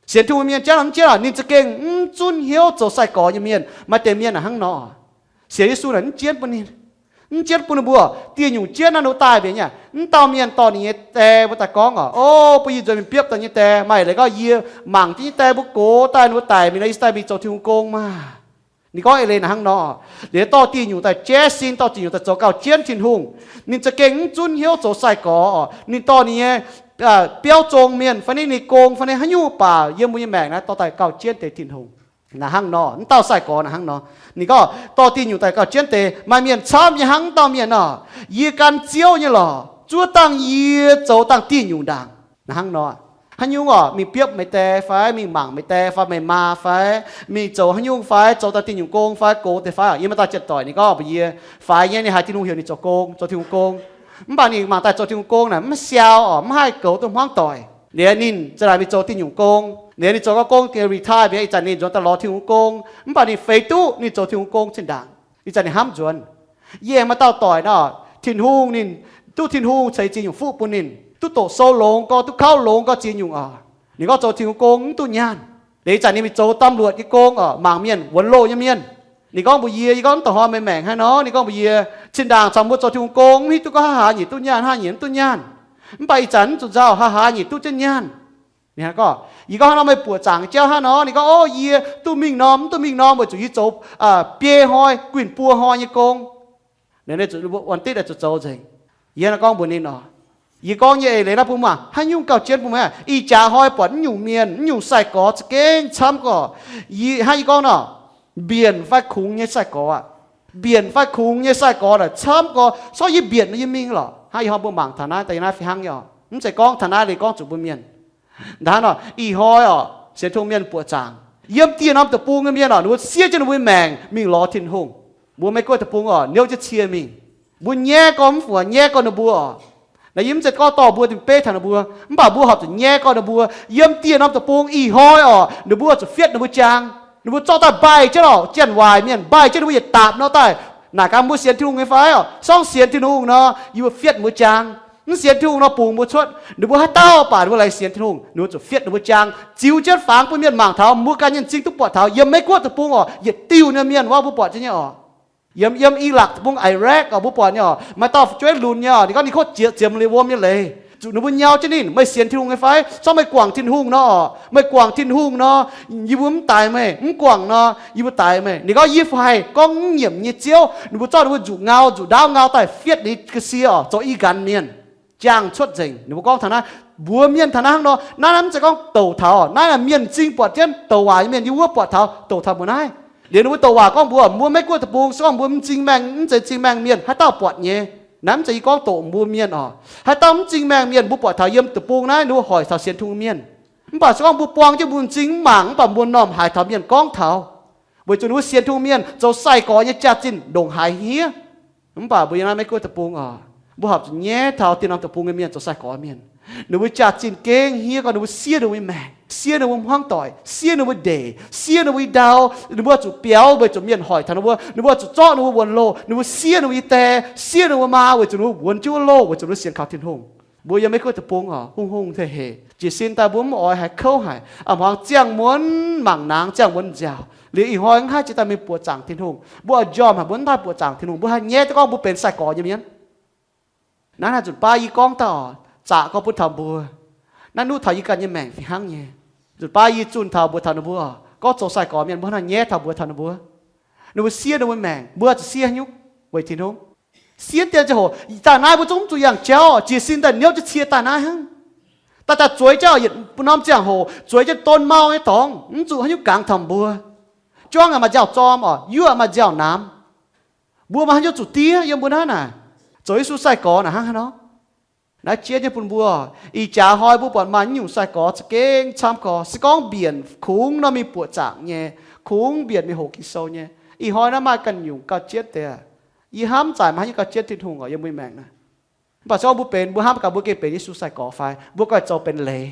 Sienx Tin-Hungh mienh jauv naaic mv jienv orqc. Ninh za'gengh mv zunv hnyouv zoux sai-gorx nyei mienh. Maaih deix mienh naaic hnangv nor. Sienx Yesu naaic mv jienv bun ninh, mv jienv bun ninh mbuo. Dieh nyungc jienv naaiv ninh daaih mbenc nyei. Mv dauh mienh dorh ninh nyei die mbuo daaih gorngv orqc, o, bun yie nzuonx mingh biopv daaih nyei die. Maaih leiz gorngv yie mangc jienv nyei die mbuo gox daaih, ninh mbuo daic mingh nor, yie daaih mingh zoux Tin-Hungh gong maah. Ninh gorngv eix leiz naaic hnangv nor. Liuz dorh dieh nyungc daaih jaiv sin, dorh dieh nyungc daaih zoux gauh jienv Tin-Hungh. Ninh za'gengh mv zunv hnyouv zoux sai-gorx orqc. Ninh dorh ninh nyei biauv zong mienh fai ni, ninh gong fai ni, haaix nyungc baac yiem mbuo nyei maengc naaiv dorh daaih gauh jienv deix Tin-Hungh. Naaic hnangv nor, mv dauh sai-gorx naaic hnangv nor. Ninh gorngv dorh dieh nyungc daaih gauh jienv deix. Maaih mienh camv nyei hnangv mv dauh mienh orqc. Yie gan Ziouv nyei lorqc, zuov dangh yie zoux dangh dieh nyungc ndaangc. Naaic hnangv nor. Haaix nyungc orqc, mingh biopv meih die fai, mingh mangc meih die fai meih maa fai, mingh zoux haaix nyungc fai, zoux daaih dieh nyungc gong fai, gox deix fai orqc. Yiem maaih dauh janx-doic ninh gorngv mbuox yie, faix nyei ninh haiz Tin-Hungh heuc ninh zoux gong, zoux Tin-Hungh gong. Mv baac ninh mangc daaih zoux Tin-Hungh gong naaic mv siau orqc, mv haih goux duqv hmuangv doic. Liuz ninh za'naaic mingh zoux dieh nyungc gong. Liuz ninh zoux gong, retire mingh, ih zanc ninh nzuonx daaih lorz Tin-Hungh gong. Mv baac ninh feix duqv ninh zoux Tin-Hungh gong zinh ndaangc. Ih zanc ninh hnamv nzuonx. Yie maaih dauh doic nor, Tin-Hungh ninh, duqv Tin-Hungh ceix ziex nyungc fuqv bun ninh, duqv doqc sou longx gorx, duqv kauv longx gorx ziex nyungc orqc. Ninh gorngv zoux Tin-Hungh gong mv duqv nyaanh. Liuz ih zanc ninh mingh zoux ตำรวจ nyei gong orqc, mangc mienh, wuonx loh nyei mienh. Ninh gorngv mbuox yie, yie gorngv, Mv dongh hnoi meih maengc haaix nor? Ninh gorngv mbuox yie, Cin-ndaangc caux mbuo zoux Tin-Hungh gong mv hiuv duqv gorngv haaix haaix nyungc duqv nyaanh, haaix nyungc mv duqv nyaanh. Mv baac ih zanc mv zuqc nzauh, haaix haaix nyungc duqv jienv nyaanh. Ninh gorngv, yie gorngv, Hnangv nor meih buoqc zaangc jauv hnangv nor? Ninh gorngv, O, yie duqv mingh norm, mv duqv mingh norm, weic zuqc yie zoux biei hnoi, guinh buo hnoi nyei gong. Ninh zuqc wuonx ditv zuqc zoux nzengc. Yie naaiv gorngv mbuox ninh orqc, yie gorngv nyei eix leiz naaiv bun mangc, haaix nyungc gauh jienv bun meih. Ih jaax hnoi buatc mv nyungc mienh, mv nyungc sai-gorx za'gengh camv gorx. Hnangv yie gorngv nor, mbienc fai kungx nyei sai-gorx aqv. Mbienc fai kungx nyei sai-gorx naaic camv gorx. Sortv yie mbienc nor yie mingh lorqc. Hnangv ih hnoi mbuo mangc taux naaiv daaih, yie naaiv fih hnangv nyei orqc. Mv zeiz gorngv taux naaiv liuz gorngv zuqc mbuo mienh. Hnangv nor, ih hnoi orqc, sienx Tin-Hungh mienh buoqc zaangc. Yiem dieh norm deic-bung nyei mienh orqc, ninh mbuo siev jienv ninh mbuo nyei maengc mingh lorz Tin-Hungh. Mbuo Meiv Guoqv deic-bung orqc, niouv jienv cie mingh. Mbuo nyaiv gorx mv fungc nyaiv gorx ninh mbuo orqc. Naaiv yie mv zeiz gorngv dorh mbuo dingc beiv taux ninh mbuo, mv baac mbuo horpc zuqc nyaiv gorx ninh mbuo. Yiem dieh norm deic-bung ih hnoi orqc, ninh mbuo zuqc fietv ninh mbuo jaang. Ninh mbuo zorqv daaih mbaih jienv orqc, janx-waaic mienh mbaih jienv ninh mbuo yietc daapc nor daaih. Naaic gaax mbuo sienx Tin-Hungh nyei fai orqc? Sorng sienx Tin-Hungh nor, yie mbuo fietv ninh mbuo jaang. Mv sienx Tin-Hungh nor bungx mbuo cuotv. Ninh mbuo haaix dauh baac ninh mbuo laengz sienx Tin-Hungh, ninh mbuo zuqc fietv ninh mbuo jaang, ziux jienv fangx bun mienh mangc taux. Mbuo ganh nyei m'zing duqv buatc taux. Yiem Meiv Guoqv deic-bung orqc, yietc diuh nyei mienh wuov mbuo buatc jienv nyei orqc. Yiem, yiem Ilakc deic-bung, Iraq orqc, mbuo buatc nyei orqc. Maaih dauh fu'jueiv lunx nyei orqc, ninh gorngv ninh kotv jiex ziemx liuz wuom nyei leiz. Zuqc ninh mbuo nyau jienv ninh, Meih sienx Tin-Hungh nyei fai? Sorng meih guangc Tin-Hungh nor orqc. Meih guangc Tin-Hungh nor, yie mbuo mv daix meih. Mv guangc nor, yie mbuo daix meih. Ninh gorngv, Yie fai gorngv mv nyiemc nyei Ziouv. Ninh mbuo zorqv ninh mbuo nzuqc ngau, nzuqc ndaauv ngau daaih fietv ninh ga'sie orqc, zoux ih nqanx mienh, jaang cuotv nzengc. Ninh mbuo gorngv taux naaiv, mbuox mienh taux naaiv hnangv nor. Naaiv mv zeiz gorngv douc taux, naaiv mienh m'zing buatc jienv, douc waac nyei mienh yiem wuov buatc taux, douc taux mbuo naaiv. Liuz ninh mbuo douc waac gorngv mbuox, Mbuo Meiv Guoqv deic-bung, se gorngv mbuo m'zing maengh, mv zeiz m'zing maengh mienh, haaix dauh buatc nyei? Naaiv mv zeiz yie gorngv doqc mbuo mienh orqc. Haaix dauh m'zing maengh mienh mbuo buatc taux yiem deic-bung naaiv, ninh mbuo hoic taux sienx Tin-Hungh mienh. Mv baac se gorngv mbuo buang jienv mbuo m'zing mv mangc, mv baac mbuo m'normh haiz taux mienh gorngv taux, weic zuqc ninh mbuo sienx Tin-Hungh mienh zoux sai-gorx nyei jaax-zinh ndongc haaix hniev. Mv baac mbuo yiem naaiv Meiv Guoqv deic-bung orqc, mbuo horpc zuqc nyaiv taux dieh norm deic-bung nyei mienh zoux sai-gorx mienh. Ninh mbuo jaax-zinh gengh hniev gorx, ninh mbuo siev ninh mbuo nyei maengc, siev ninh mbuo hmuangv doic, siev ninh mbuo ndeic, siev ninh mbuo i ndau. Ninh mbuo zuqc biaux weic zuqc mienh hoic taux ninh mbuo. Ninh mbuo zuqc zorqv ninh mbuo wuonx loh. Ninh mbuo siev ninh mbuo nyei die, siev ninh mbuo maa weic zuqc ninh mbuo wuonx jienv wuov loh weic zuqc ninh mbuo sienx kaux Tin-Hungh. Mbuo yiem Meiv Guoqv deic-bung orqc, hungh hungh teh hec. Jiez sin daaih mbuo mv oix haiz kouv haic. A'h muangx ziangh muonz mangc nangx, ziangh muonz nziaauc. Liuz ih hnoi mv haih jiex daaih mingh buoqc zaangc Tin-Hungh. Mbuo oix njormh haic, mbuo mv haih buoqc zaangc Tin-Hungh. Mbuo haih nyaiv duqv gorngv mbuo benx sai-gorx nyei mienh. Naaiv naaic nzunc baav yie gorngv daaih orqc, zaqc gorx bun taux mbuo. Naaiv nuqv taux yie ganh nyei maengc fih hnangv nyei. Nzunc baav yie zunh taux mbuox taux ninh mbuo, gorngv zoux sai-gorx mienh mbuo hnangv naaiv nyaiv taux mbuox taux ninh mbuo. Ninh mbuo siev ninh mbuo maengc, mbuo zuqc siev haaix nyungc? Weic Tin-Hungh. Siev dien ziangh hoc daaih naaiv mbuo zungv mv zuqc yangh jauv, jiez sin daaih niouv jienv cie daaih naaiv hnangv. Daaih daaih zueiz jienv yietc norm ziangh hoc, zueiz jienv don mau nyei dorngx, mv zuqc haaix nyungc gangx taux mbuo. Juangv maaih nziaaux-zorm orqc, yuoqv maaih nziaaux-naamx. Mbuo maaih haaix nyungc zuqc diev yiem mbuo naaiv naaic? Zoux Yesu sai-gorx naaic hnangv haaix nor? Naaiv jienv nyei bun mbuo. Ih jaax hnoi mbuo buatc maaih nyungc sai-gorx za'gengh camv gorx. Se gorngv mbienc kungx nor mingh buoqc zaangc nyei, kungx mbienc mingh hoqc Ging-Sou nyei. Ih hnoi naaiv maaih ganh nyungc gauh jienv deix. Yie hnamv zaaic maaih haaix nyungc gauh jienv Tin-Hungh oc yiem mbuo maengc naaiv. Mv baac se gorngv mbuo benx, mbuo hnamv gaax mbuo gengh benx Yesu sai-gorx fai mbuo ganh zoux benx leiz.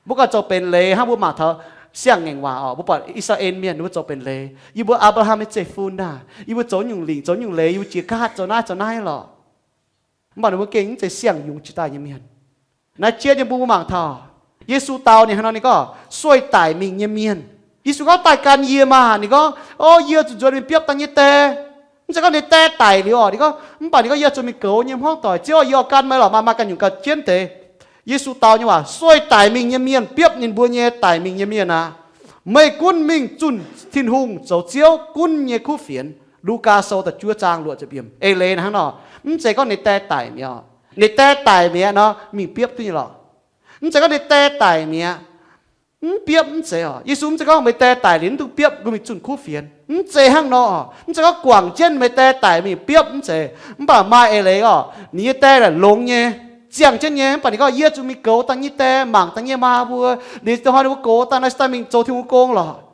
Mbuo ganh zoux benx leiz hnangv mbuo mangc taux siang-ngaengc waac oc. Mbuo buatc I^saa^laa^en Mienh ninh mbuo zoux benx leiz. Yie mbuo Apc^laa^ham nyei zeiv-fun naaic, yie mbuo zoux nyungc lingc, zoux nyungc leiz, yie mbuo jiex kaav zoux naaiv zoux naaiv lorqc. Mv baac ninh mbuo gengh mv zeiz siang yungz jiex daaih nyei mienh. Naaiv jienv nyei mbuo mangc taux Yesu dau ninh hnangv nor, ninh gorngv, sueih daic mingh nyei mienh. Yesu gorngv, daaih gan yie maah! Ninh gorngv, o, yie zuqc nzuonx mingh biopv dangh nyei die. Mv zeiz gorngv ninh die daic liuz oc, ninh gorngv, mv baac ninh gorngv, yie zuqc mingh goux nyei hmuangv doic. Ziouv, yie oix gan meih lorqc. Maaih, maaih ganh nyungc gauh jienv deix. Yesu dau nyei waac, sueih daic mingh nyei mienh, biopv ninh mbuo nyei daic mingh nyei mienh aqv, meih gunv mingh zunh Tin-Hungh zoux Ziouv gunv nyei kuv fienx. Lugaa Sou da'juov zaang luoqc ziepc yiemc. Eix leiz hnangv nor, mv zeiz gorngv ninh die daic mi'aqv. Ninh die daic mi'aqv nor, mingh biopv duqv nyei lorqc. Mv zeiz gorngv ninh die daic mi'aqv, mv biopv mv zeiz oc. Yesu mv zeiz gorngv meih die daic liuz mv duqv biopv, mbuo mingh zunh kuv fienx. Mv zeiz hnangv nor oc. Mv zeiz gorngv guangc jienv meih die daic mingh biopv mv zeiz. Mv baac maaih eix leiz oc, ninh nyei die naaic longx nyei, ziangh jienv nyei. Mv baac ninh gorngv, yie zuqc mingh goux dangh nyei die, mangc dangh nyei maa mbuo. Liuz dongh hnoi ninh mbuo goux dangh naaic, se daaih mingh zoux Tin-Hungh gong lorqc.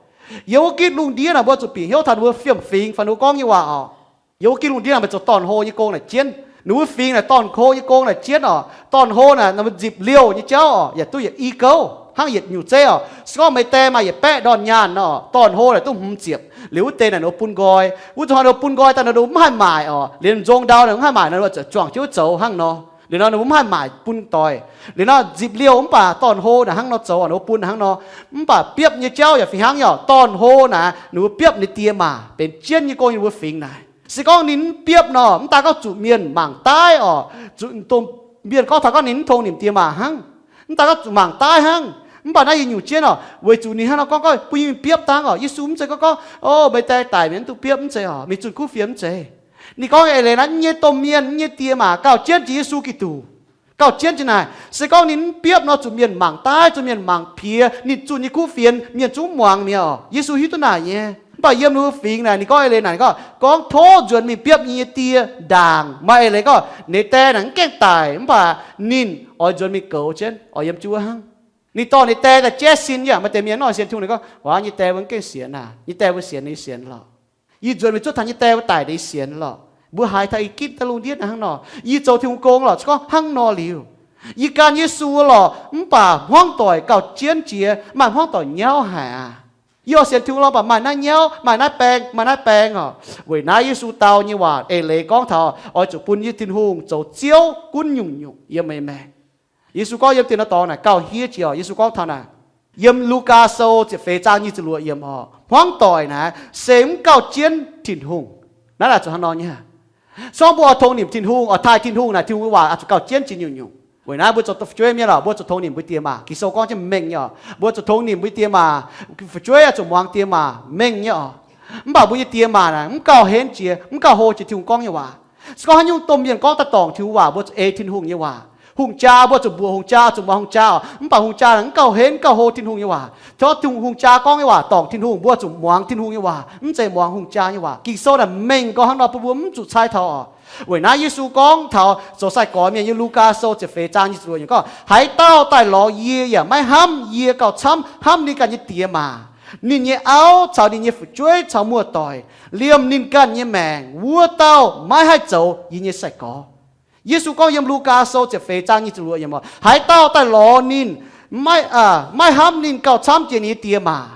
Yiem wuov gitv lungh ndiev naaic mbuo zuqc bieqc hnyouv taux ninh mbuo fiem-fingx fai ninh mbuo gorngv nyei waac oc. Yiem wuov gitv lungh ndiev naaic mbuo zoux dorn-hlo nyei gong naaic jienv. Ninh mbuo fingx naaic dorn-hlo nyei gong naaic jienv oc. Dorn-hlo naaic nzipc liouh nyei jauv oc, yaac duqv yietc i gouv hnangv yietc nyungc zeiv oc. Se gorngv meih die maaih yietc baeqv ndorn nyaanh nor, dorn-hlo naaic duqv hmz ziepc. Liuz wuov deix naaic ninh mbuo bun nqoi. Wuov zuqc hnoi ninh mbuo bun nqoi daaih nor, ninh mbuo mv haih maaic oc. Liuz nzong ndau ninh mv haih maaic nor, ninh mbuo zuqc juangc jienv wuov zoux hnangv nor. Liuz nor ninh mbuo mv haih maaic bun doic. Liuz nor nzipc liouh mv baac dorn-hlo naaic hnangv nor zoux, ninh mbuo bun hnangv nor. Mv baac biopv nyei jauv yaac fih hnangv nyei oc. Dorn-hlo naaic ninh mbuo biopv ninh die maac, benx jienv nyei gong yiem ninh mbuo fingx naaic. Se gorngv ninh mv biopv nor, mv daaih gorngv zuqc mienh mangc daaih oc, zuqc domh mienh gorngv taux gorngv ninh mv tong nimc die maac hnangv. Mv daaih gorngv zuqc mangc daaih hnangv. Mv baac naaiv yie nyungc jienv oc, weic zuqc ninh hnangv nor gorngv, gorngv bun yie mingh biopv dangh oc. Yesu mv zeiz gorngv gorngv, o, meih die daic mingh mv duqv biopv, mv zeiz oc, mingh zunh kuv fienx, mv zeiz. Ninh gorngv eix leiz naaiv, mv nyei domh mienh, mv nyei die maac gauh jienv jiex Yesu Giduc. Gauh jienv jiex naaic, se gorngv ninh mv biopv nor, zuqc mienh mangc daaih, zuqc mienh mangc piex ninh zunh nyei kuv fienx, mienh zungv muangx mi'aqv oc. Yesu hiuv duqv naaic nyei. Mv baac yiem ninh mbuo fingx naaic, ninh gorngv eix leiz naaic, ninh gorngv, gorngv tov nzuonx mingh biopv yie nyei die ndaangc. Maaih eix leiz gorngv ninh die naaic mv gaengh daic, mv baac ninh oix nzuonx mingh goux jienv oix yiem jienv wuov hnangv. Ninh dorh ninh die daaih jaiv sin yaac maaih deix mienh mv oix sienx Tin-Hungh, ninh gorngv, waac, nyei die mbuo mv gaengh sienx aac. Nyei die mbuo sienx, ninh sienx lorqc. Yie nzuonx mingh zuov taux nyei die wuov daic, ninh sienx lorqc. Mbuo haiz taux ih gitv daaih lungh ndiev naaiv hnangv nor, yie zoux Tin-Hungh gong lorqc, se gorngv hnangv nor liuz, yie gan Yesu lorqc, mv baac hmuangv doic gauh jienv jiex, maaih hmuangv doic nyauv haic aqv. Yie oix sienx Tin-Hungh lorqc, mv baac maaih naaiv nyauv, maaih naaiv baeng, maaih naaiv baeng oc. Weic naaiv Yesu dau nyei waac eix leiz gorngv taux oix zuqc bun yie Tin-Hungh zoux Ziouv gunv nyungc-nyungc yiem meih maengc. Yesu gorngv yiem dien nor dorngx naaic gauh hniev jiex oc. Yesu gorngv taux naaic, yiem Lugaa Sou ziepc feix zaang nyic ziepc luoqc yiemc oc, hmuangv doic naaic se mv gauh jienv Tin-Hungh. Naaiv naaic zuqc hnangv nor nyei. Se gorngv mbuo oix tongx nimc Tin-Hungh, oix taaih Tin-Hungh naaic, Tin-Hungh nyei waac oix zuqc gauh jienv jiex nyungc-nyungc. Weic naaiv mbuo zoux fu'jueiv mienh oc, mbuo zuqc tongx nimc mbuo die maac. Ging-Sou gorngv jienv mengh nyei oc, mbuo zuqc tongx nimc mbuo die maac. Fu'jueiv oix zuqc muangx die maac mengh nyei oc. Mv baac mbuo nyei die maac naaic mv gauh henv jiex, mv gauh hlo jiex Tin-Hungh gorngv nyei waac. Se gorngv haaix nyungc domh mienh gorngv daaih dorngc Tin-Hungh waac, mbuo zuqc ei Tin-Hungh nyei waac. Hungh jaa, mbuo zuqc mbuoqc hungh jaa, zuqc muangx hungh jaa oc. Mv baac hungh jaa naaic mv gauh henv, mv gauh hlo Tin-Hungh nyei waac. Tov Tin-Hungh jaa gorngv nyei waac dorngc Tin-Hungh, mbuo zuqc muangx Tin-Hungh nyei waac, mv zeiz muangx hungh jaa nyei waac. Ging-Sou naaic mengh gorngv hnangv nor bun mbuo mv zuqc cai taux oc. Weic naaiv Yesu gorngv taux zoux sai-gorx mienh, yiem Lugaa Sou ziepc feix zaang nyic ziepc luoqc yiemc gorngv, haaix dauh daaih lorz yie yaac maiv hnamv yie gauh camv hnamv ninh ganh nyei die maac, ninh nyei auv caux ninh nyei fu'jueiv caux muoz-doic, liemh ninh ganh nyei maengc, wuov dauh maiv haih zoux yie nyei sai-gorx. Yesu gorngv yiem Lugaa Sou ziepc feix zaang nyic ziepc luoqc yiemc oc, haaix dauh daaih lorz ninh, maiv, maiv hnamv ninh gauh camv jiex ninh nyei die maac,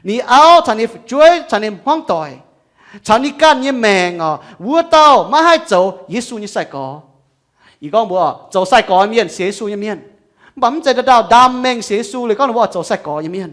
ninh nyei auv caux ninh nyei fu'jueiv caux ninh hmuangv doic, caux ninh ganh nyei maengc oc, wuov dauh maiv haih zoux Yesu nyei sai-gorx. Yie gorngv mbuo zoux sai-gorx mienh, sienx Yesu nyei mienh, mv baac mv zeiz ndau-ndau ndaam mengh sienx Yesu liuz gorngv ninh mbuo oix zoux sai-gorx nyei mienh.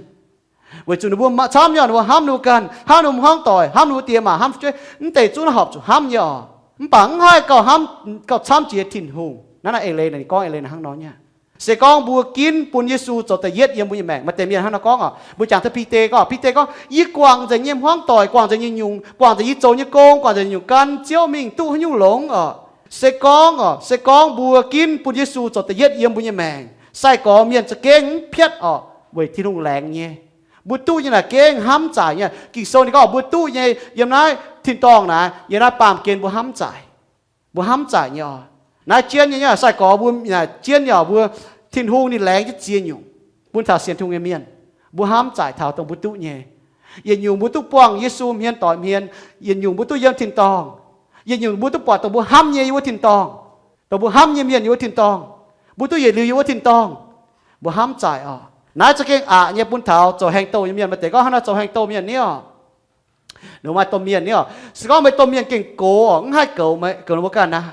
Weic zuqc ninh mbuo camv nyei oc, ninh mbuo hnamv ninh mbuo ganh, hnamv ninh mbuo hmuangv doic, hnamv ninh mbuo die maac, hnamv fu'jueiv, mv deix zungv horpc zuqc hnamv nyei oc. Mv baac mv haih gauh hnamv, gauh camv jiex Tin-Hungh. Naaiv naaic eix leiz ninh gorngv eix leiz naaic hnangv nor nyei. Se gorngv mbuo ginv bun Yesu zoux da'yietv yiem mbuo nyei maengc, maaih deix mienh hnangv nor gorngv oc. Mbuo jangx taux Bide gorngv, Bide gorngv, yie guangc nzengc nyei hmuangv doic, guangc nzengc nyei nyungc, guangc nzengc yie zoux nyei gong, guangc nzengc nyungc gan Ziouv mingh duqv haaix nyungc longx oc. Se gorngv oc, se gorngv mbuo ginv bun Yesu zoux da'yietv yiem mbuo nyei maengc, sai-gorx mienh za'gengh mv piatv oc, weic Tin-Hungh laengz nyei. Mbuo duqv nyei naaic gengh hnamv zaaic nyei. Ging-Sou ninh gorngv mbuo duqv nyei yiem naaiv tin-dorngh naaic, yiem naaiv baamh gen mbuo hnamv zaaic. Mbuo hnamv zaaic nyei oc. Naaiv jienv nyei, nyei sai-gorx mbuo, jienv nyei oc, mbuo, Tin-Hungh ninh laengz jienv ziex nyungc bun taux sienx Tin-Hungh nyei mienh. Mbuo hnamv zaaic taux dongh mbuo duqv nyei. Yietc nyungc mbuo duqv buangh Yesu hmien doic hmien. Yietc nyungc mbuo duqv yiem tin-dorngh. Yietc nyungc mbuo duqv buatc dongh mbuo hnamv nyei yiem wuov tin-dorngh, dongh mbuo hnamv nyei mienh yiem wuov tin-dorngh. Mbuo duqv yietc liuz yiem wuov tin-dorngh. Mbuo hnamv zaaic oc. Naaiv za'gengh aqc nyei bun taux zoux haengh douh nyei mienh. Maaih deix gorngv hnangv naaiv zoux haengh douh mienh niv oc, ninh mbuo maaih domh mienh niv oc. Se gorngv meih domh mienh gengh gox oc, mv haih goux meih, goux ninh mbuo ganh aqv.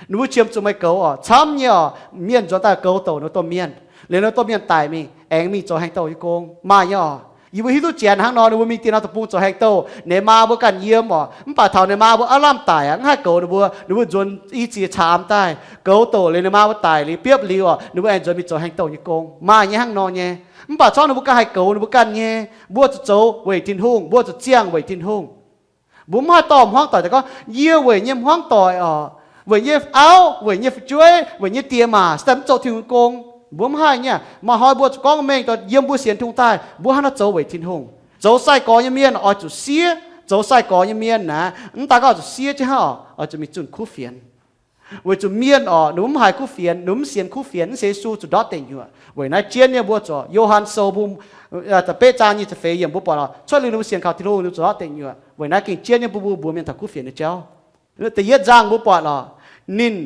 Ninh mbuo qiemx zuqc meih goux oc, camv nyei oc. Mienh nzuonx daaih goux douc ninh mbuo domh mienh, liuz ninh mbuo domh mienh daic mingh, aengx mingh zoux haengh douh nyei gong, maaih nyei oc. Yie mbuo hiuv duqv Janx hnangv nor, ninh mbuo mingh dieh norm deic-bung zoux haengh douh, ninh maa mbuo ganh yiem oc. Mv baac taux ninh maa mbuo aav lamh daic aqv, mv haih goux ninh mbuo, ninh mbuo nzuonx i ziex caamx daaih goux douc liuz ninh maa mbuo daic liuz biopv liuz oc, ninh mbuo aengx nzuonx mingh zoux haengh douh nyei gong, maaih nyei hnangv nor nyei. Mv baac corc ninh mbuo ganh haih goux ninh mbuo ganh nyei. Mbuo zuqc zoux weic Tin-Hungh, mbuo zuqc ziangh weic Tin-Hungh. Mbuo mv haih dorh hmuangv doic daaih gorngv, yie weic nyei hmuangv doic oc, weic nyei auv, weic nyei fu'jueiv, weic nyei diex maac, se daaih mv zoux Tin-Hungh gong. Mbuo mv haih nyei. Maaih hnoi mbuo zuqc gorngv mengh daaih yiem mbuo sienx Tin-Hungh daaih, mbuo hnangv naaiv zoux weic Tin-Hungh. Zoux sai-gorx nyei mienh oix zuqc siev. Zoux sai-gorx nyei mienh naaic, mv daaih gorngv oix zuqc siev jienv hnangv oc, oix zuqc mingh zunh kuv fienx. Weic zuqc mienh oc, ninh mv haiz kuv fienx, ninh mv sienx kuv fienx, mv sienx Yesu zuqc ndortv deic nyuoqc. Weic naaiv jienv nyei mbuo zuqc Yo^han Sou mbuo da'betv zaang nyic ziepc feix yiemc mbuo buatc oc, cuotv liuz ninh mbuo sienx kaux Tin-Hungh ninh zuqc ndortv deic nyuoqc. Weic naaiv gengh jienv nyei mbuo, mbuo mbuox mienh taux kuv fienx nyei jauv. Da'yietv nzangh mbuo buatc oc, ninh,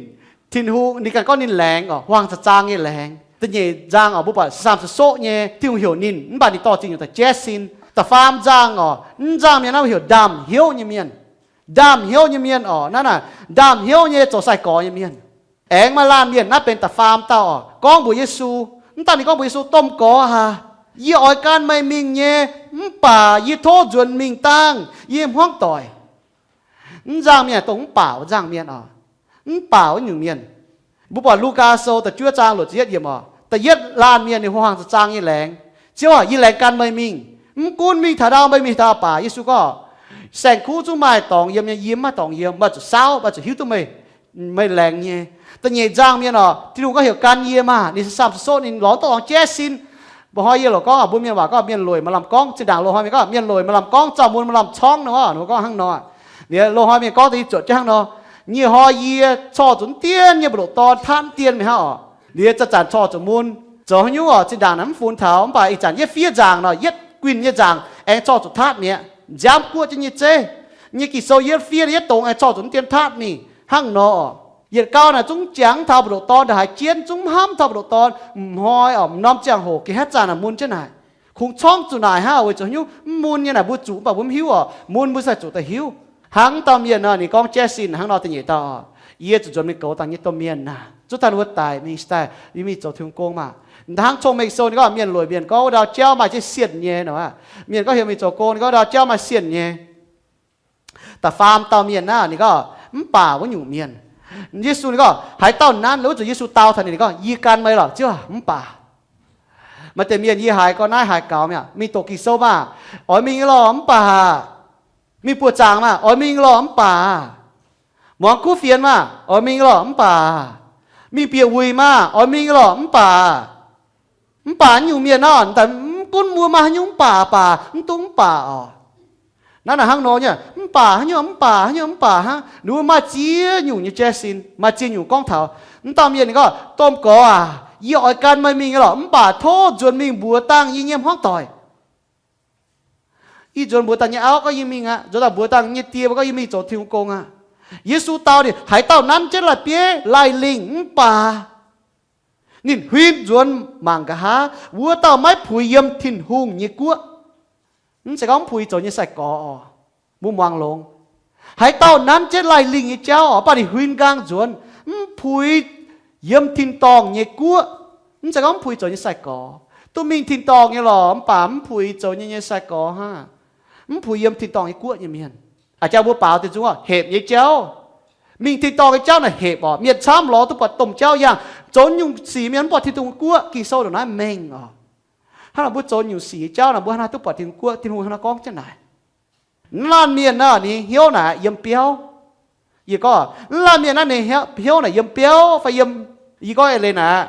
Tin-Hungh ninh ganh gorngv ninh laengz oc, huaang za'zaang nyei laengz. Da'nyeic nzangh oc, mbuo buatc saam-saam soqv nyei, Tin-Hungh heuc ninh, mv baac ninh dorh ziex nyungc daaih jaiv sin. Da'faam nzangh oc, mv nzangh mienh naaiv heuc ndaamv-hnyouv nyei mienh. Ndaamv-hnyouv nyei mienh oc, naaiv naaic ndaamv-hnyouv nyei zoux sai-gorx nyei mienh. Aengx maaih laanh mienh, naaiv benx da'faam dauh oc, gorngv mbuox Yesu, mv dangh ninh gorngv mbuox Yesu, Domh Gorx aac, yie oix gan meih mingh nyei, mv baac yie tov nzuonx mingh dangh yie nyei hmuangv doic. Mv nzangh mienh dongh mv baac wuov nzangh mienh oc. Mv baac wuov nyungc mienh. Mbuo buatc Lugaa Sou da'juov zaang luoqc ziepc yietv yiemc oc, da'yietv laanh mienh ninh huaang za'zaang nyei laengz, Ziouv aac, yie laengz gan meih mingh. Mv gunv mingh taux ndau, meih mingh taux mv baac. Yesu gorngv, saeng-kuv zungv maaih dorngx yiem nyei, yie mv maaih dorngx yiem. Meih zuqc saauv, meih zuqc hiuv duqv meih, meih laengz nyei. Da'nyeic nzangh mienh oc, Tin-Hungh gorngv heuc gan yie maah, ninh se saam-saam soqv, ninh lorz duqv lorngx jaiv sin. Mba'hnoi yie loc gorngv, mbuo mienh waac gorngv mienh lueic maaih lamh gorngv. Zinh ndaangc loz-hnoi mienh gorngv mienh lueic maaih lamh gorngv, zaux mun maaih lamh corngv nor, ninh mbuo gorngv hnangv nor. Liuz loz-hnoi mienh gorngv daaih yie zuotc jienv hnangv nor. Nyei hnoi yie corc zuqc mv dien nyei mbu'ndongx dorn tatv mv dien mingh hnangv oc. Liuz zanc-zanc corc zuqc mun. Zoux haaix nyungc oc, zinh ndaangc naaic mv funx taux, mv baac ih zanc yietv fiev nzaangc nor, yietv guinh nyei nzaangc aengx corc zuqc tatv mi'aqv. Nziaamv guoqv jienv nyei zeiv. Nyei Ging-Sou yietv fiev yietv dongz aengx corc zuqc mv dien tatv mingh hnangv nor oc. Yietc gau naaic zungv jangx mv taux mbu'ndongx dorn ndongc haaix jienv, zungv mv hnamv taux mbu'ndongx dorn. M'hnoi oc, m'norm ziangh hoc gengh haaix zanc naaic mun jienv naaic. Kungx corngv zuqc naaic hnangv oc, weic zuqc haaix nyungc mv mun nyei naaic mbuo zuqc, mv baac mbuo mv hiuv oc. Mun mbuo sai zuqc daaih hiuv. Hnangv dauh mienh nor, ninh gorngv jaiv sin hnangv nor, da'nyeic dauh oc, yie zuqc nzuonx mingh goux dangh nyei domh mienh naaic, zuov daaih ninh mbuo daic mingh daaih, yie mingh zoux Tin-Hungh gong maah. Hnangv Cong-Mengh Sou ninh gorngv mienh lueic mienh gorngv wuov ndau jauv maaih jienv sienh nyei nor. Mienh gorngv heuc mingh zoux gong, ninh gorngv ndau jauv maaih sienh nyei. Da'faam dauh mienh naaic, ninh gorngv mv baac wuov nyungc mienh. Yesu ninh gorngv haaix dauh nanv, wuov zuqc Yesu dau taux ninh, ninh gorngv, yie gan meih lorqc, Ziouv, mv baac. Maaih deix mienh yie haiz gorngv naaiv haiz gaux mi'aqv, mingh doqc Ging-Sou maah, oix mingh lorqc, mv baac. Mingh buoz-zaangc maah, oix mingh lorqc, mv baac. Muangx kuv fienx maah, oix mingh lorqc, mv baac. Mingh bieqc wuic maah, oix mingh lorqc, mv baac. Mv baac nyungc mienh nor, daaih mv gunv mbuo maaih haaix nyungc mv baac baac, mv duqv mv baac oc. Naaiv naaic hnangv nor nyei, mv baac haaix nyungc, mv baac haaix nyungc, mv baac hnangv. Ninh mbuo maaih ziex nyungc nyei jaiv sin, maaih ziex nyungc gorngv taux. Mv dauh mienh ninh gorngv, Domh Gorx aac, yie oix gan meih mingh lorqc, mv baac tov nzuonx mingh mbuox dangh yie nyei hmuangv doic. Ih nzuonx mbuox dangh nyei auv gorngv yie mingh aqv. Nzuonx daaih mbuox dangh nyei die mbuo gorngv yie mingh zoux Tin-Hungh gong aqv. Yesu dau ninh, haaix dauh nanv jienv lai-bieiv lai-lingh mv baac ninh huin nzuonx mangc nqa'haav, wuov dauh maiv puix yiem Tin-Hungh nyei guoqv. Mv zeiz gorngv mv puix zoux nyei sai-gorx oc. Mbuo muangx longx. Haaix dauh nanv jienv lai-lingh nyei jauv oc, mv baac ninh huin nqaang nzuonx, mv puix yiem tin-dorngh nyei guoqv. Mv zeiz gorngv mv puix zoux nyei sai-gorx. Duqv mingh tin-dorngh nyei lorqc, mv baac mv puix zoux nyei nyei sai-gorx hnangv. Mv puix yiem tin-dorngh nyei guoqv nyei mienh. A'jang mbuo baaux deix nzung oc, hepc nyei jauv. Mingh tin-dorngh nyei jauv naaic hepc oc. Mienh camv lorz duqv buatc domh jauv yangh. Zoux nyungc sic mienh mv buatc Tin-Hungh guoqv. Ging-Sou ndongc naaiv mengh oc. Hnangv naaic mbuo zoux nyungc sic nyei jauv naaic, mbuo hnangv haaix duqv buatc Tin-Hungh guoqv? Tin-Hungh hnangv naaiv gorngv jienv naaic. Mv laanh mienh naaic ninh hnyouv naaic yiem biauv. Yie gorngv, mv laanh mienh naaiv ninh hnyouv naaic yiem biauv fai yiem, yie gorngv eix leiz naaic,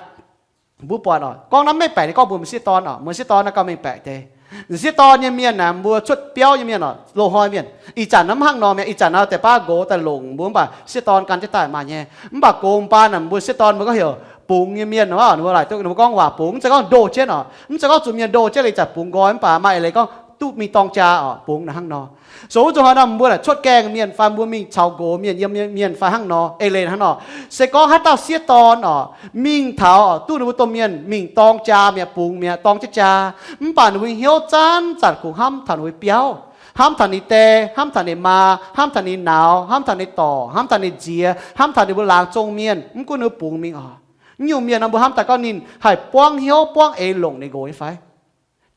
mbuo buatc oc, gorngv naaiv maiv baeqc, ninh gorngv mbuox m'sieqv dorn oc, m'sieqv dorn naaiv gauh mengh baeqc deix. Sieqv dorn nyei mienh naaic, mbuo cuotv biauv nyei mienh oc, loz-hnoi mienh. Ih zanc naaiv mv hnangv nor mi'aqv. Ih zanc naaiv deix baav nqox daaih longc mbuo, mv baac sieqv dorn gan jienv daaih maaih nyei. Mv baac gox baan naaic mbuo sieqv dorn mbuo gorngv heuc bungx nyei mienh, mbuo laaic duqv ninh mbuo gorngv waac bungx, mv zeiz gorngv ndoh jienv oc, mv zeiz gorngv zuqc mienh ndoh jienv, ih zanc bungx nqoi, mv baac maaih eix leiz gorngv duqv mingh dorng jaa oc, bungx naaic hnangv nor. Zoux wuov zuqc hnoi nor mbuo naaic cuotv gaengh mienh fai mbuo mingh caux nqox mienh yiem mienh fai hnangv nor, eix leiz hnangv nor. Se gorngv haaix dauh sieqv dorn oc, mingh taux duqv ninh mbuo domh mienh mingh dorng jaa mi'aqv, bungx mi'aqv, dorng jienv jaa, mv baac ninh mbuo hnyouv zanc-zanc kungx hnamv taux ninh mbuo biauv, hnamv taux ninh die, hnamv taux ninh maa, hnamv taux ninh nauz, hnamv taux ninh dorc, hnamv taux ninh nziex, hnamv taux ninh mbuo laangz zong mienh, mv gunv ninh mbuo bungx mingh oc. Naaiv nyungc mienh nor mbuo hnamv daaih gorngv ninh haih buangv hnyouv buangv eix longc ninh nqox nyei fai?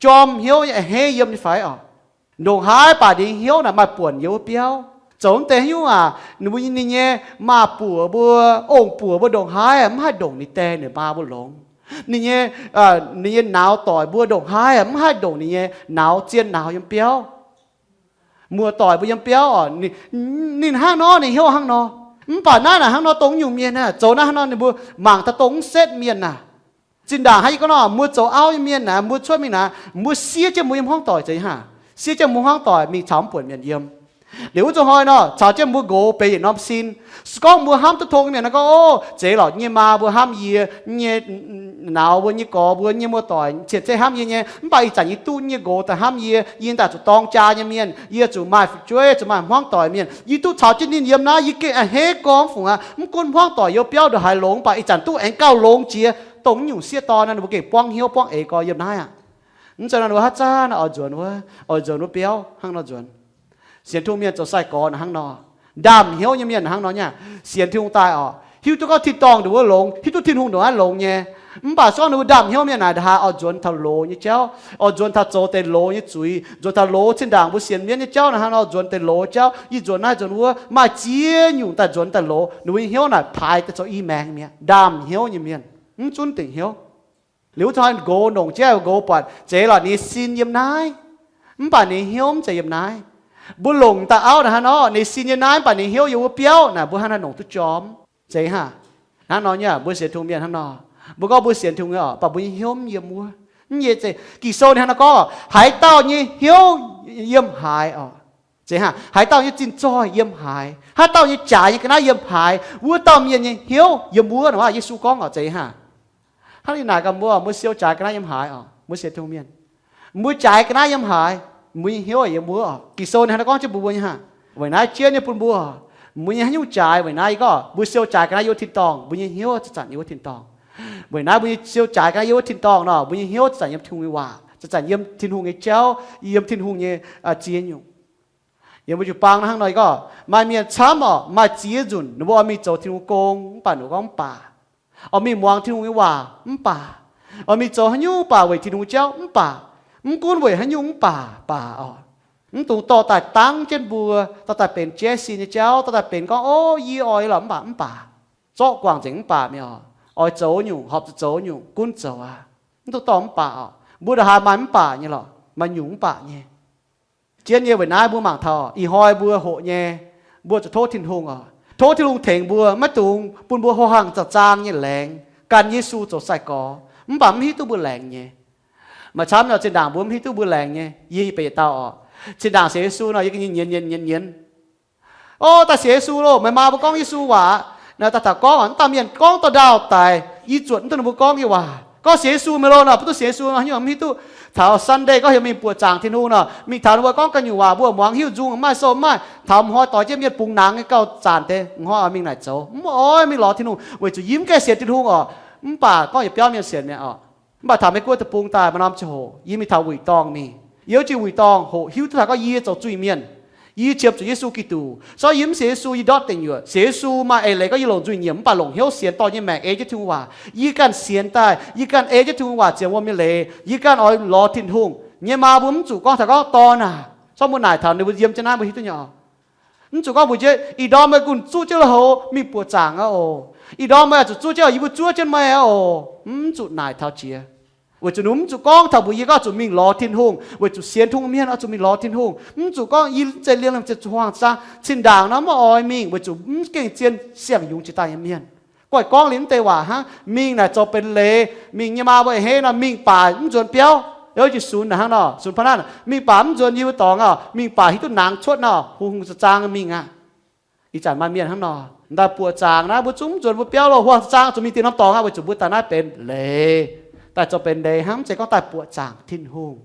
Jorm hnyouv nyei, a'hneiv yiem nyei fai oc? Ndongc haaix baac ninh hnyouv naaic maaih buonc yiem wuov biauv. Zoux mv deix haaix nyungc aac, ninh mbuo, ninh nyei maaz-buoc mbuo, ong-buoc mbuo ndongc haaix mv haih ndongc ninh die ninh maa mbuo longx. Ninh nyei, ninh nyei nauz doic mbuo ndongc haaix mv haih ndongc ninh nyei nauz, zien nauz yiem biauv. Muoz-doic mbuo yiem biauv oc, ninh hnangv nor, ninh hnyouv hnangv nor. Mv baac naaiv naaic hnangv nor dongh nyungc mienh aah, zoux naaiv hnangv nor ninh mbuo mangc daaih dongh mv setv mienh naaic. Zinh ndaangc hnangv yie gorngv nor, mbuo zoux auv nyei mienh naaic, mbuo cuotv mingh naaic, mbuo siev jienv mbuo nyei hmuangv doic zeiz haac? Siev jienv mbuo hmuangv doic mingh caux mv buonc mienh yiem. Liuz wuov zuqc hnoi nor, caux jienv mbuo nqox benx yietc norm sin. Se gorngv mbuo hnamv duqv tong mienh nor gorngv, o, zeiz lorqc, nyei maa mbuo hnamv yie, nyei nauz mbuo, nyei gorx mbuo, nyei muoz-doic cien-ceqv hnamv yie nyei, mv baac ih zanc yie duqv nyei nqox daaih hnamv yie, yie daaih zuqc dorng jaa nyei mienh, yie zuqc maaih fu'jueiv, zuqc maaih hmuangv doic mienh, yie duqv caux jienv ninh yiem naaiv, yie gengh a'hneiv gormx fungc aqv. Mv gunv hmuangv doic yiem biauv ndongc haaix longx, mv baac ih zanc duqv aengx gauh longx jiex. Dongh nyungc sieqv dorn naaiv ninh mbuo gengh buangv hnyouv buangv eix gorx yiem naaiv aqv. Mv zeiz nor ninh mbuo haaix zanc oix nzuonx wuov, oix nzuonx wuov biauv hnangv nor nzuonx. Sienx Tin-Hungh mienh zoux sai-gorx naaic hnangv nor. Ndaamv-hnyouv nyei mienh hnangv nor nyei. Sienx Tin-Hungh daaih oc, hiuv duqv gorngv tin-dorngh ndongc wuov longx, hiuv duqv Tin-Hungh ndongc naaiv longx nyei. Mv baac se gorngv ninh mbuo ndaamv-hnyouv mienh naaic, ndongc haaix oix nzuonx taux loz nyei jauv, oix nzuonx taux zoux deix loz nyei zuiz, nzuonx taux loz. Zinh ndaangc mbuo sienx mienv nyei jauv naaic hnangv nor, nzuonx deix loz jauv, yie nzuonx naaiv nzuonx wuov, maaih ziex nyungc daaih nzuonx daaih loz, ninh mbuo nyei hnyouv naaic paaix daaih zoux i maengx mi'aqv. Ndaamv-hnyouv nyei mienh, mv zunv dingc hnyouv. Liuz wuov zuqc hnoi nqox longc jienv, nqox buatc zeiz lorqc ninh sin yiem naaiv, mv baac ninh hnyouv mv zeiz yiem naaiv. Mbuo longc daaih auv naaic hnangv nor, ninh sin yiem naaiv, mv baac ninh hnyouv yiem wuov biauv naaic, mbuo hnangv naaiv nongc duqv jorm. Zeiz haac? Hnangv nor nyei, mbuo sienx Tin-Hungh mienh hnangv nor, mbuo gorngv mbuo sienx Tin-Hungh nyei oc, mv baac mbuo nyei hnyouv mv yiem wuov. Mv nyei zeiz Ging-Sou ninh hnangv nor gorngv, haaix dauh nyei hnyouv yiem haaix oc, zeiz haac? Haaix dauh nyei zinh zoih yiem haaix, haaix dauh nyei jaaix nyei ga'naaiv yiem haaix, wuov dauh mienh nyei hnyouv yiem wuov. Naaic Yesu gorngv oc, zeiz haac? Hnangv ninh naaic gaax mbuo, mbuo siou jaaix ga'naaiv yiem haaix oc? Mbuo sienx Tin-Hungh mienh, mbuo jaaix ga'naaiv yiem haaix, mbuo nyei hnyouv yiem wuov oc. Ging-Sou ninh hnangv nor gorngv jienv mbuo nyei haac. Weic naaiv jienv nyei bun mbuo, mbuo nyei haaix nyungc jaaix, weic naaiv yie gorngv mbuo siou jaaix ga'naaiv yiem wuov tin-dorngh, mbuo nyei hnyouv zanc-zanc yiem wuov tin-dorngh. Weic naaiv mbuo nyei siou jaaix ga'naaiv yiem wuov tin-dorngh nor, mbuo nyei hnyouv zanc-zanc yiem Tin-Hungh nyei waac, zanc-zanc yiem Tin-Hungh nyei jauv, yiem Tin-Hungh nyei ziex nyungc. Yiem mbuo jiu-baang hnangv nor, yie gorngv maaih mienh camv oc, maaih ziex nzunc ninh mbuo oix mingh zoux Tin-Hungh gong, mv baac ninh mbuo gorngv mv baac. Oix mingh muangx Tin-Hungh nyei waac mv baac. Oix mingh zoux haaix nyungc baac weic Tin-Hungh jauv mv baac. Mv gunv weic haaix nyungc mv baac baac oc, mv dungx dorh daaih dangv jienv mbuo, dorh daaih benx jaiv sin nyei jauv, dorh daaih benx gorngv, o, yie oix lorqc mv baac, mv baac. Zorqv guangc nzengc mv baac mi'aqv oc. Oix zoux nyungc, horpc zuqc zoux nyungc, gunv zoux aqv. Mv dungx dorh mv baac oc. Mbuo ndongc haaix maaih mv baac nyei lorqc, maaih nyungc mv baac nyei. Jienv nyei weic naaiv mbuo mangc taux ih hnoi mbuo hoqc nyei, mbuo zuqc tov Tin-Hungh oc. Tov Tin-Hungh tengx mbuo, maiv dungx bun mbuo ho hangh zaang-zaang nyei laengz gan Yesu zoux sai-gorx, mv baac mv hiuv duqv mbuo laengz nyei. Maaih camv nor zinh ndaangc mbuo mv hiuv duqv mbuo laengz nyei. Yie benx yietc dauh oc. Zinh ndaangc sienx Yesu nor, yie gengh nyienz nyienz nyienz nyienz. O, daaih sienx Yesu loh, meih maa mbuo gorngv Yesu waac aqv. Naaiv daaih taux gorngv, mv dauh mienh gorngv dauh ndaauh daic, yie zuotc mv duqv ninh mbuo gorngv nyei waac. Gorngv sienx Yesu meih loh nor, mv duqv sienx Yesu nor, haaix nyungc mv hiuv duqv. Taux Sunday gorngv heuc mingh buoqc zaangc Tin-Hungh nor, mingh taux ninh mbuo gorngv ganh nyungc waac, mbuo muangx hiuv nzung, maaih sou maaih. Taux m'hnoi doix jienv mienh bungx nangx nyei gauh zanc deix, m'hnoi oix mingh naaic zoux, mv oix mingh lorz Tin-Hungh, weic zuqc yie mv gaengh sienx Tin-Hungh oc. Mv baac gorngv yietc biauv mienh sienx mi'aqv oc. Mv baac taux Meiv Guoqv deic-bung daaih maaih norm ziangh hoc yie mingh taux wuic dorngh mingh, yie oix jienv wuic dorngh hoqc hiuv duqv taux gorngv yie zoux zuiz-mienh. Yie qiemx zuqc Yesu Giduc, sortv yie mv sienx Yesu, yie ndortv deic nyuoqc. Sienx Yesu maaih eix leiz gorngv yie longc nzuih nyiemc mv baac longc hnyouv sienx dorh nyei maengc ei jienv Tin-Hungh waac. Yie ganh sienx daaih, yie ganh ei jienv Tin-Hungh waac zienx wuom nyei leiz. Yie ganh oix lorz Tin-Hungh. Nyei maa mbuo mv zuqc gorngv taux gorngv dorn aac, sortv mbuo naaic taux ninh mbuo yiem jienv naaiv mbuo hiuv duqv nyei oc. Mv zuqc gorngv mbuox jienv, ih ndorm meih gunv zuqv jienv lui-houx mingh buoqc zaangc aqv oc. Ih ndorm meih zuqc zuqv jienv, yie mbuo zuov jienv meih aqv oc. Mv zuqc naaic taux jiex. Weic zuqc ninh mv zuqc gorngv taux mbuox yie gorngv zuqc mingh lorz Tin-Hungh, weic zuqc sienx Tin-Hungh mienh oix zuqc mingh lorz Tin-Hungh. Mv zuqc gorngv yie zeiz liemh ziepc zuangx zang, zinh ndaangc nor mv oix mingh, weic zuqc mv gengh zien siang-yungz jiex daaih nyei mienh. Goiv gorngv liuz mv deix waac hnangv, mingh naaic zoux benx leiz, mingh nyei maa mbuo a'hneiv nor mingh baac mv nzuonx biauv. Ov, jiex sunx naaic hnangv nor, sunx paa naanv, mingh baac mv nzuonx yie mbuo dorngx aqv, mingh baac hiuv duqv nangx cuotv nor, hungh hungh zaangc zaangc mingh aqv. Ih zanc maaih mienh hnangv nor, daaih buoqc zaangc naaiv, mbuo zungv mv nzuonx mbuo biauv loh, huangh zaangc zaangc zuqc mingh dieh norm dorngx aqv, weic zuqc mbuo daaih naaiv benx leiz, daaih zoux benx leiz hnangv, mv zeiz gorngv daaih buoqc zaangc Tin-Hungh.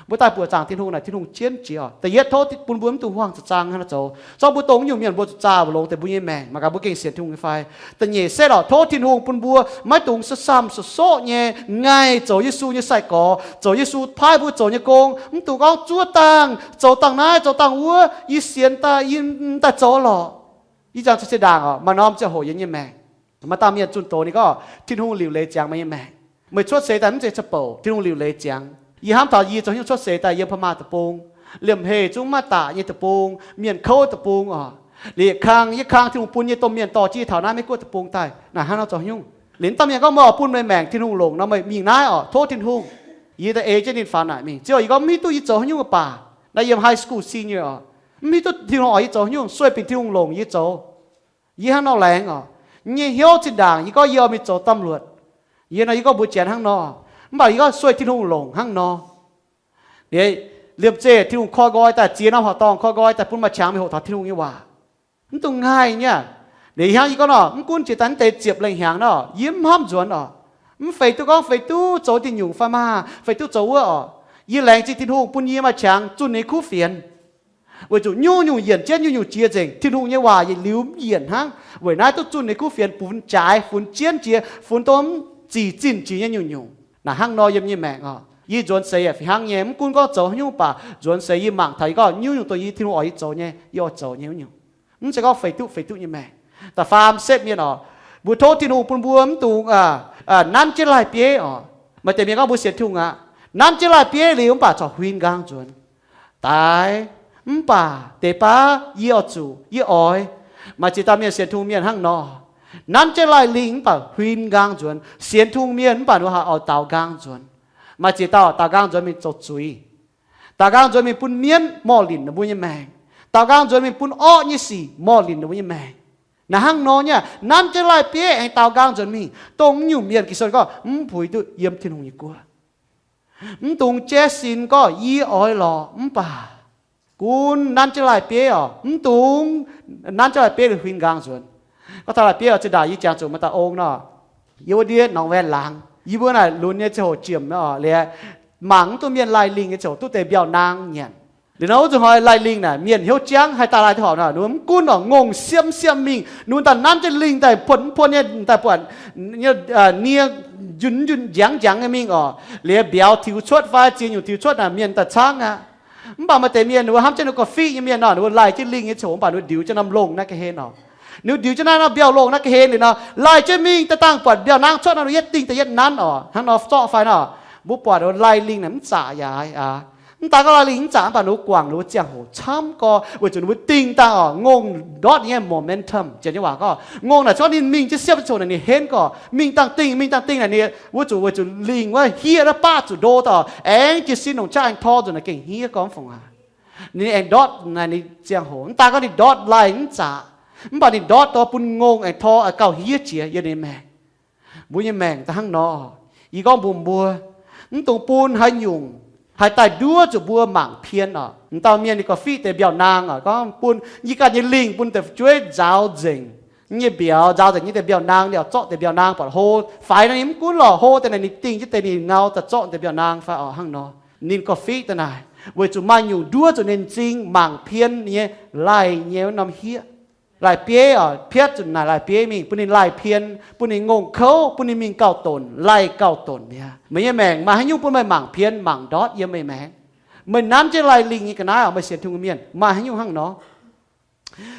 Mbuo daaih buoqc zaangc Tin-Hungh naaic, Tin-Hungh jienv jiex oc. Da'yietv, tov bun mbuo mv dungx huangh zaangc zaangc hnangv nor zoux. Zorqv mbuo dongh nyungc mienh mbuo zuqc zaah mbuo longx deix mbuo nyei maengc, mangc gaax mbuo gengh sienx Tin-Hungh nyei fai. Da'nyeic setv oc, tov Tin-Hungh bun mbuo maiv dungx samh samh soqv soqv nyei ngaih zoux Yesu nyei sai-gorx, zoux Yesu paaiv mbuo zoux nyei gong. Mv dungx gorngv zuov dangh, zoux dangh naaiv, zoux dangh wuov, yie sienx daaih, yie daaih zoux lorqc. Ih zanc zinh ndaangc oc, maaih norm ziangh hoc yie nyei maengc, maaih dauh mienh zunh doz ninh gorngv, Tin-Hungh liuc leiz ziangx meih nyei maengc. Meih cuotv seix daaih mv zeiz ca'bouc, Tin-Hungh liuc leiz ziangx. Yie hnamv taux yie zoux hnyouv cuotv seix daaih yiem Paa Maa deic-bung, liemh heh zungv maiv daqc nyei deic-bung, mienh kouv deic-bung oc. Liuz kang, yie kang Tin-Hungh bun nyei domh mienh dorh jienv yie taux naaiv Meiv Guoqv deic-bung daaih naaic hnangv nor zoux haaix nyungc. Liuz mv dauh mienh gorngv meih oix bun meih maengc Tin-Hungh longc nor meih mingh naaiv oc, tov Tin-Hungh. Yie daaih ei jienv ninh faaux naaic mingh. Ziouc yie gorngv mv hiuv duqv yie zoux haaix nyungc mv baac naaiv yiem high school senior oc, mv hiuv duqv Tin-Hungh oix yie zoux haaix nyungc, sueih bingx Tin-Hungh longc yie zoux. Yie hnangv nor laengz oc, nyei hnyouv zinh ndaangc yie gorngv yie oix mingh zoux ตำรวจ. Yie nor yie gorngv mbuox Janx hnangv nor, mv baac yie gorngv sueih Tin-Hungh longc hnangv nor. Liuz liemh zeih Tin-Hungh koi nqoi daaih, ziex norm horqc dorngh koi nqoi daaih bun maaih qangx mingh hoqc taux Tin-Hungh nyei waac. Mv dungx ngaih nyei aqv. Liuz hnangv yie gorngv nor, mv gunv jiex daaih mv deix ziepc lengh hnyangx nor, yie mv hnamv nzuonx oc. Mv feix duqv gorngv feix duqv zoux diuh nyungc fai maah, feix duqv zoux wuov oc. Yie laengz zingh Tin-Hungh bun yie maaih qangx zunh ninh kuv fienx. Weic zuqc nyungc-nyungc yienc jienv nyungc-nyungc jiex nzengc, Tin-Hungh nyei waac yietc liuz mv yienc hnangv. Weic naaiv duqv zunh ninh kuv fienx funx jaaix, funx jienv jiex, funx dongh mv zic zinh jiex nyei nyungc-nyungc. Naaic hnangv nor yiem nyei maengc oc. Yie nzuonx seix yaac fih hnangv nyei, mv gunv gorngv zoux haaix nyungc baac nzuonx seix yie mangc taux yie gorngv nyungc-nyungc dongh yie Tin-Hungh oix yie zoux nyei, yie oix zoux nyei wuov nyungc. Mv zeiz gorngv feix duqv feix duqv nyei maengc. Da'faam setv mienh oc, mbuo tov Tin-Hungh bun mbuo mv dungx nanv jienv laih bieiv oc. Maaih deix mienh gorngv mbuo sienx Tin-Hungh aqv, nanv jienv laih bieiv liuz mv baac corc huin nqaang nzuonx. Daaix, mv baac deix baav yie oix zuqc, yie oix. Maaih ziex dauh mienh sienx Tin-Hungh mienh hnangv nor, nanv jienv laih lingh mv baac huin nqaang nzuonx. Sienx Tin-Hungh mienh mv baac ninh mbuo haih oix daaux nqaang nzuonx. Maaih ziex dauh daaux nqaang nzuonx mingh zoux zuiz, daaux nqaang nzuonx mingh bun mienv morh linc ninh mbuo nyei maengc, daaux nqaang nzuonx mingh bun orqv nyei sic morh linc ninh mbuo nyei maengc. Naaic hnangv nor nyei, nanv jienv laih bieiv aengx daaux nqaang nzuonx mingh, dongh nyungc mienh Ging-Sou gorngv mv puix duqv yiem Tin-Hungh nyei guoqv. Mv dungx jaiv sin gorngv yie oix lorqc mv baac gunv nanv jienv laih bieiv oc, mv dungx nanv jienv laih bieiv liuz huin nqaang nzuonx. Gorngv taux laih bieiv oc, zinh ndaangc yie jangx zuqc maaih dauh ong nor, yiem wuov ndiev Norm Wen Laangz, yie mbuo naaic lunx nyei ziangh hoc jiem nor oc, liuz mangc mv duqv mienh laih lingh nyei ziangh hoc duqv deix mbiauh naang nyanc. Liuz nor wuov zuqc hnoi laih lingh naaic mienh hnyouv jangv haih daaih laih duqv horpc nor, ninh mbuo mv gunv oc, ngongh siepv siepv mingh, ninh mbuo daaih nanv jienv lingh daaih puotv mv puotv nyei, daaih buatc nie njunc njunc njangv njangv nyei mingh oc, liuz mbiauz tiux cuotv fai ziex nyungc tiux cuotv naaic mienh daaih caangv aqv. Mv baac maaih deix mienh ninh mbuo hnamv jienv ninh mbuo gorx-fiqv nyei mienh nor, ninh mbuo laih jienv lingh nyei ziangh hoc mv baac ninh mbuo ndiux jienv norm longh naaiv ga'hlen oc. Ninh mbuo ndiux jienv naaiv norm mbiauh longh naaiv ga'hlen liuz nor, laih jienv mingh daaih dangh buatc mbiauh naang cuotv nor, ninh mbuo yietv dingh daaih yietv nanv oc. Hnangv nor zorqv fai nor, mbuo buatc ninh mbuo laih lingh naaic mv zaqc yaac aav. Mv daaih gorngv laih lingh mv zaqc mv baac ninh mbuo guangc ninh mbuo ziangh hoc camv gorx, weic zuqc ninh mbuo dingh dangh oc, ngongh ndortv nyei momentum. Janx nyei waac gorngv, ngongh naaic cuotv ninh mingh jienv siepv ziangh hoc naaic ninh henv gorx, mingh dangh dingh, mingh dangh dingh naaic ninh wuov zuqc weic zuqc lingh wuov hiev naaiv baqv zuqc ndo daaih oc, aengx jiez sin longc qaqv aengx tor nzunc naaic gengh hniev gorx mv fungc aqv. Ninh aengx ndortv naaic ninh ziangh hoc, mv daaih gorngv ninh ndortv laih mv zaqc, mv baac ninh ndortv dongh bun ngongh aengx tor gauh hiev jiex yiem ninh maengc. Mbuo nyei maengc daaih hnangv nor. Yie gorngv mbuox mbuo, mv dungx bun haaix nyungc haih daaih nduov zuqc mbuo mangc pien oc. M'dauh mienh ninh gorx-fiqv deix mbiauh naang oc, gorngv bun yie ganh nyei lingh bun deix fu'jueiv nzaaux nzengc nyei mbiauz, nzaaux nzengc nyei deix mbiauh naang, ninh oix zorqv deix mbiauh naang buatc hlo. Faix nor ninh mv gunv lorqc, hlo deix naaic ninh dingh jienv deix ninh ngau daaih zorqv deix mbiauh naang fai oc hnangv nor. Ninh gorx-fiqv daaih naaic, weic zuqc maaih nyungc nduov zuqc ninh m'zing mangc pien nyei laih nyei wuov norm hieqv. Laih bieiv oc, piatv zuqc naaic laih bieiv mingh, bun ninh laih pien, bun ninh ngongh kouv, bun ninh mingh gauh donc, laih gauh donc mi'aqv. Meih nyei maengc maaih haaix nyungc bun meih mangc pien mangc ndortv yiem meih maengc? Meih nanv jienv laih lingh nyei ga'naaiv oc, meih sienx Tin-Hungh mienh maaih haaix nyungc hnangv nor?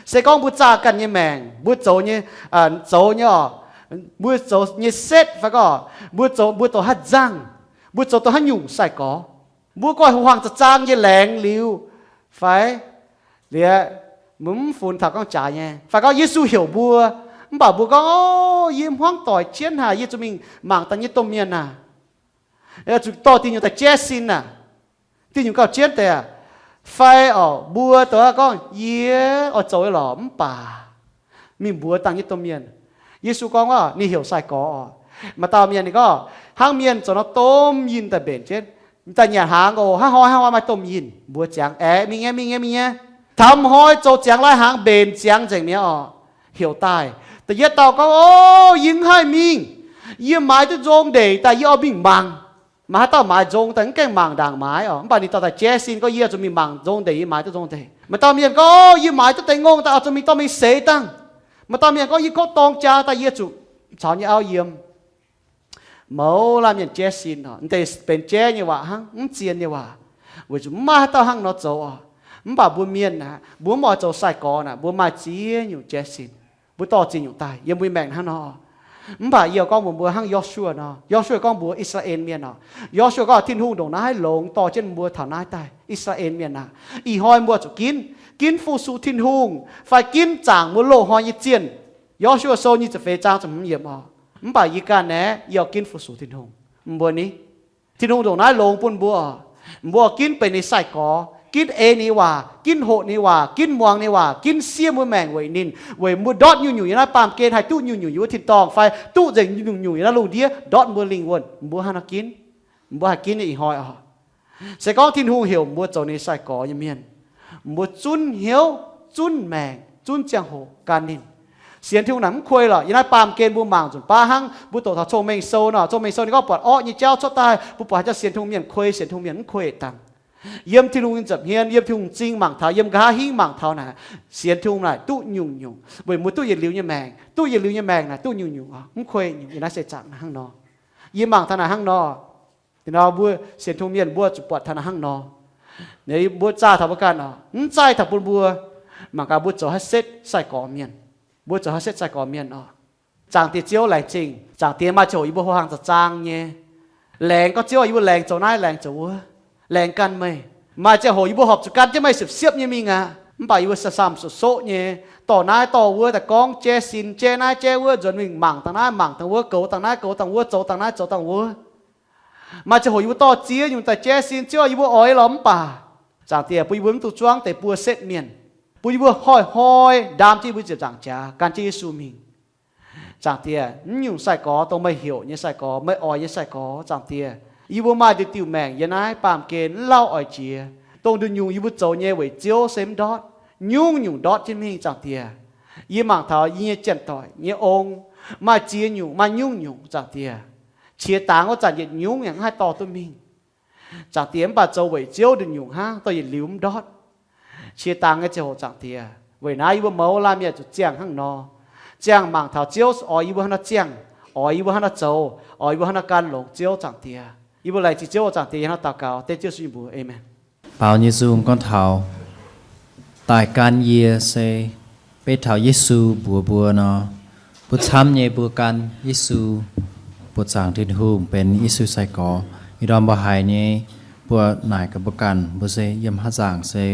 Se gorngv mbuo zaah ganh nyei maengc, mbuo zoux nyei, zoux nyei oc, mbuo zoux nyei setv fai gorngv mbuo zoux, mbuo doqc haaix nzangh, mbuo zoux doqc haaix nyungc sai-gorx, mbuo goiv huangx zaang nyei laengz liuz fai, liuz, mv funx taux gorngv jaaix nyei fai gorngv Yesu heuc mbuo, mv baac mbuo gorngv, O, yie hmuangv doic jienv haic, yie zuqc mingh mangc daaih nyei domh mienh aah, zuqc dorh diuh nyuoz daaih jaiv sin aah, diuh nyuoz gauh jienv deix aah. Fai oc, mbuo doqc gorngv, Yie oix zoux lorqc mv baac mingh mbuox dangh nyei domh mienh. Yesu gorngv, Ninh heuc sai-gorx oc. Maaih dauh mienh ninh gorngv, hnangv mienh zoux nor domh yinh daaih mbenc jienv, M'daaih nyanc hnaangx oc, hnangv hnoi hnangv hnoi maaih domh yinh, mbuox ziangx, aeqv, mingh nyei, mingh nyei, mingh nyei. Taux m'hnoi zoux ziangx lai-hnaangx mbenc ziangx nzengc mi'aqv oc. Heuc daaih, da'yietv dauh gorngv, O, yie mv haih mingh. Yie maaiz duqv nzong ndeic daaih yie oix mingh mangc. Maaih haaix dauh maaiz nzong daaih mv gaengh mangc ndaangc maaiz oc. Mv baac ninh dorh daaih jaiv sin gorngv, Yie zuqc mingh mangc nzong ndeic, yie maaiz duqv nzong ndeic. Maaih dauh mienh gorngv, O, yie maaiz duqv deix ngongh daaih oix zuqc mingh dorh mingh seix dangh. Maaih dauh mienh gorngv, Yie kov dorng jaa daaih yie zuqc caux nyei auv yiem. Mouz laanh mienh jaiv sin oc. M'deix benx jaiv nyei waac hnangv, mv zien nyei waac. Weic zuqc mv maaih haaix dauh hnangv nor zoux oc. Mv baac mbuo mienh aqv, mbuo mv oix zoux sai-gorx naaic, mbuo maaih ziex nyungc jaiv sin. Mbuo dorh ziex nyungc daaih yiem mbuo maengc hnangv nor. Mv baac yie gorngv mbuox mbuo hnangv Yo^su^waa nor, Yo^su^waa gorngv mbuox I^saa^laa^en Mienh oc. Yo^su^waa gorngv, Tin-Hungh ndongc naaiv longx dorh jienv mbuo taux naaiv daaih, I^saa^laa^en Mienh aqv. Ih hnoi mbuo zuqc ginv, ginv fu-sux Tin-Hungh fai ginv zaangc mbuo loz-hnoi nyei zienh. Yo^su^waa Sou nyic ziepc feix zaang ziepc hmz yiemc oc. Mv baac yie ganh aeqv, yie oix ginv fu-sux Tin-Hungh. Mbuo ni, Tin-Hungh ndongc naaiv longx bun mbuo. Mbuo ginv benx ninh sai-gorx, ginv ei ninh waac, ginv hoqc ninh waac, ginv muangx ninh waac, ginv siev mbuo maengc weic ninh, weic mbuo ndortv nyungc-nyungc yiem naaiv baamh gen, haih duqv nyungc-nyungc yiem wuov tin-dorngh fai duqv nzengc nyungc-nyungc yiem naaiv lungh ndiev ndortv mbuo lingh wuonh. Mbuo hnangv nor ginv, mbuo haih ginv nyei ih hnoi oc. Se gorngv Tin-Hungh heuc mbuo zoux ninh sai-gorx nyei mienh, mbuo zunv hnyouv, zunv maengc, zunv ziangh hoc gan ninh. Sienx Tin-Hungh naaic mv kuei lorqc. Yiem naaiv baamh gen mbuo mangc nzunc baav hnangv, mbuo doqc taux Cong-Mengh Sou nor, Cong-Mengh Sou ninh gorngv buatc orqv nyei jauv cuotv daaih, mbuo buatc haaix jauv sienx Tin-Hungh mienh kuei, sienx Tin-Hungh mienh mv kuei dangh. Yiem Tin-Hungh nyei nza'hmien, yiem Tin-Hungh m'zing mangc taux, yiem nqa'haav hingv mangc taux naaic, sienx Tin-Hungh naaic duqv nyungc-nyungc, weic mbuo duqv yietc liuz nyei maengc, duqv yietc liuz nyei maengc naaic duqv nyungc-nyungc oc, mv kuei nyungc. Yiem naaiv seix zaangc naaic hnangv nor, yie mangc taux naaic hnangv nor. Ih hnoi mbuo sienx Tin-Hungh mienh mbuo zuqc buatc taux naaic hnangv nor. Ninh mbuo zaah taux mbuo ganh oc, mv zaih taux bun mbuo. Mangc gaax mbuo zoux haaix setv sai-gorx mienh. Mbuo zoux haaix setv sai-gorx mienh oc. Zaangc Diex Ziouv laengz zingh. Zaangc Diex, maaih ziangh hoc yie mbuo hoqc hlang za'zang nyei, laengz gorngv, Ziouv, yie mbuo laengz zoux naaiv, laengz zoux wuov, laengz gan meih. Maaih ziangh hoc yie mbuo horpc zuqc gan jienv meih siepv-siepv nyei mingh aqv. Mv baac yie mbuo sa saamh soqv-soqv nyei, dorh naaiv dorh wuov daaih gorngv, jaiv sin, jaiv naaiv jaiv wuov, nzuonx mingh mangc dangh naaiv mangc dangh wuov, goux dangh naaiv goux dangh wuov, zoux dangh naaiv zoux dangh wuov. Maaih ziangh hoc yie mbuo dorh ziex nyungc daaih jaiv sin, Ziouv, yie mbuo oix lorz mv baac, Zaangc Diex, bun yie mbuo mv dungx zuangv deix buo setv mienh, bun yie mbuo hnoi-hnoi ndaam jienv yie mbuo nziepc nzaangc jaax gan jienv Yesu mingh. Zaangc Diex, mv nyungc sai-gorx dongh meih heuc nyei sai-gorx, meih oix nyei sai-gorx, Zaangc Diex, yie mbuo maaih diuh diuh maengc yiem naaiv baamh gen mv lauh oix jiex, dongh nduqc nyungc yie mbuo zoux nyei weic Ziouv se mv ndortv, nyungc-nyungc ndortv jienv mingh, Zaangc Diex. Yie mangc taux yie nyei janx-doic nyei ong, maaih ziex nyungc maaih nyungc-nyungc, Zaangc Diex. Qiex dangx wuov zanc yietc nyungc yaac mv haih dorh duqv mingh, Zaangc Diex, mv baac zoux weic Ziouv nduqc nyungc hnangv, dorh yietc liuz mv ndortv. Qiex dangx nyei ziangh hoc, Zaangc Diex, weic naaiv yie mbuo mouz laanh mienh zuqc ziangh hnangv nor. Ziangh mangc taux Ziouv oix yie mbuo hnangv nor ziangh, oix yie mbuo hnangv nor zoux, oix yie mbuo hnangv nor gan longx Ziouv, Zaangc Diex. Yie mbuo laengz zingh Ziouv, Zaangc Diex, yie hnangv nor daux gaux dengv Ziouv Yesu nyei mbuox. Aamen. Baaux nyei nzung gorngv taux daaih gan yie se beiv taux Yesu mbuox mbuo nor, mbuo camv nyei mbuo gan Yesu, mbuo zaangc Tin-Hungh benx Yesu sai-gorx. Ih ndorm mbuo haiz nyei, mbuo naaic gaax mbuo ganh, mbuo se yiem haaix nzaangc se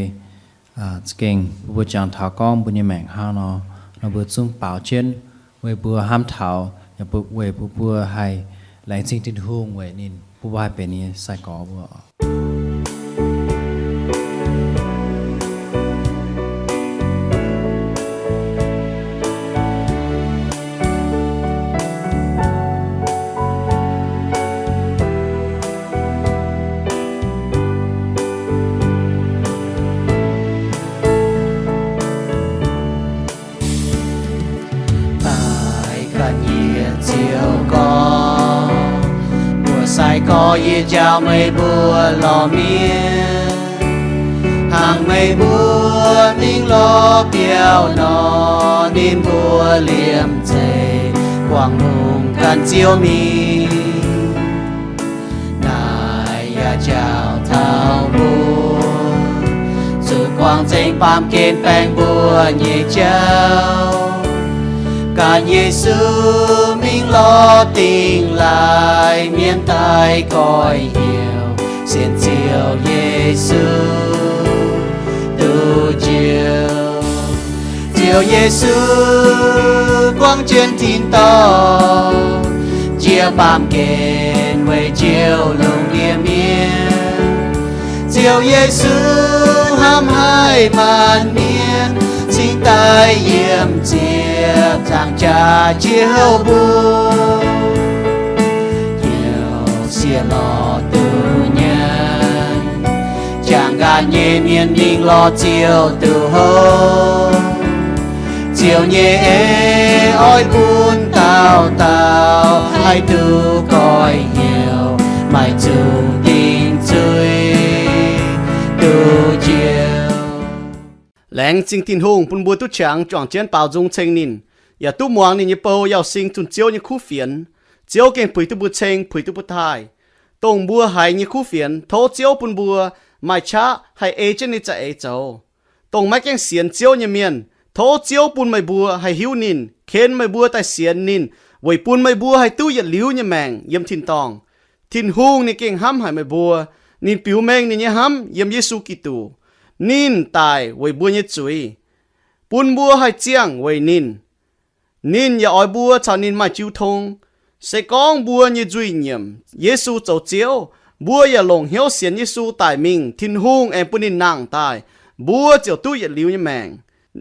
za'gengh mbuo jangx taux gorngv mbuo nyei maengc hnangv nor, nor mbuo zungv baaux jienv weic mbuo hnamv taux, yaac weic mbuo, mbuo haih laengz zingh Tin-Hungh weic ninh, mbuo, mbuo haih benx nyei sai-gorx mbuo. Daaih gan yie Ziouv gorx, mbuo sai-gorx yie njaaux meih mbuo lorz mienh, hnangv meih mbuo mingh lorz biauv nor, ninh mbuo liemh zeih guangc lungh gan Ziouv mingh. Naaiv yaac njaaux taux mbuo zuqc guangc nzengc baamh gen baengh mbuo nyei jauv. Gan Yesu mingh lorz dingh laaih, mienh daaih goiv heuc sienx Ziouv Yesu duqv njoux. Ziouv Yesu guangc jienv tin-dorngh, njiec baamh gen weic Ziouv lungh ndiev mienh. Ziouv Yesu hnamv haih maanc mienh, cingx daaih yiem ziepc nzaangc jaax njoux mbuo. Hnyouv sieqv lorz duqv nyei, nyei mienh mingh lorz Ziouv duqv houv. Ziouv nyei en oix bun dauh dauh haih duqv goiv hnyouv, maaih zuqc dingc zuiz duqv njoux. Laengz zingh Tin-Hungh bun mbuo duqv qangx juangc jienv baaux nzung ceng ninh, yaac duqv muangx ninh nyei bou Yauh Sing zunh Ziouv nyei kuv fienx. Ziouv gengh puix duqv mbuo ceng, puix duqv mbuo taaih. Dongh mbuo haiz nyei kuv fienx, tov Ziouv bun mbuo maaih qaqv haih ei jienv ninh za'eix zoux. Dongh maiv gaengh sienx Ziouv nyei mienh, tov Ziouv bun meih mbuo haih hiuv ninh, ken meih mbuo daaih sienx ninh, weic bun meih mbuo haih duqv yietc liuz nyei maengc yiem tin-dorngh. Tin-Hungh ninh gengh hnamv haic meih mbuo. Ninh biux mengh ninh nyei hnamv yiem Yesu Giduc. Ninh daic weic mbuo nyei zuiz, bun mbuo haih ziangh weic ninh. Ninh yaac oix mbuo caux ninh maaih jiu tong. Se gorngv mbuo nyei nzuih nyiemc Yesu zoux Ziouv, mbuo yaac longc hnyouv sienx Yesu daic mingh, Tin-Hungh aengx bun ninh nangh daaih, mbuo ziouc duqv yietc liuz nyei maengc.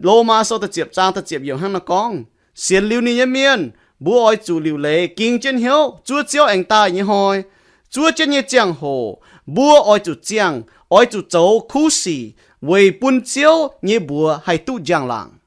Lomaa Sou da'ziepc zaang da'ziepc yiemc hnangv naaiv gorngv, sienx liuz ninh nyei mienh, mbuo oix zuqc liuc leiz ging jienv hnyouv zuov Ziouv aengx daaih nyei hnoi. Zuov jienv nyei ziangh hoc mbuo oix zuqc ziangh, oix zuqc zoux kuv sic weic bun Ziouv nyei mbuox haih duqv njang-laangc.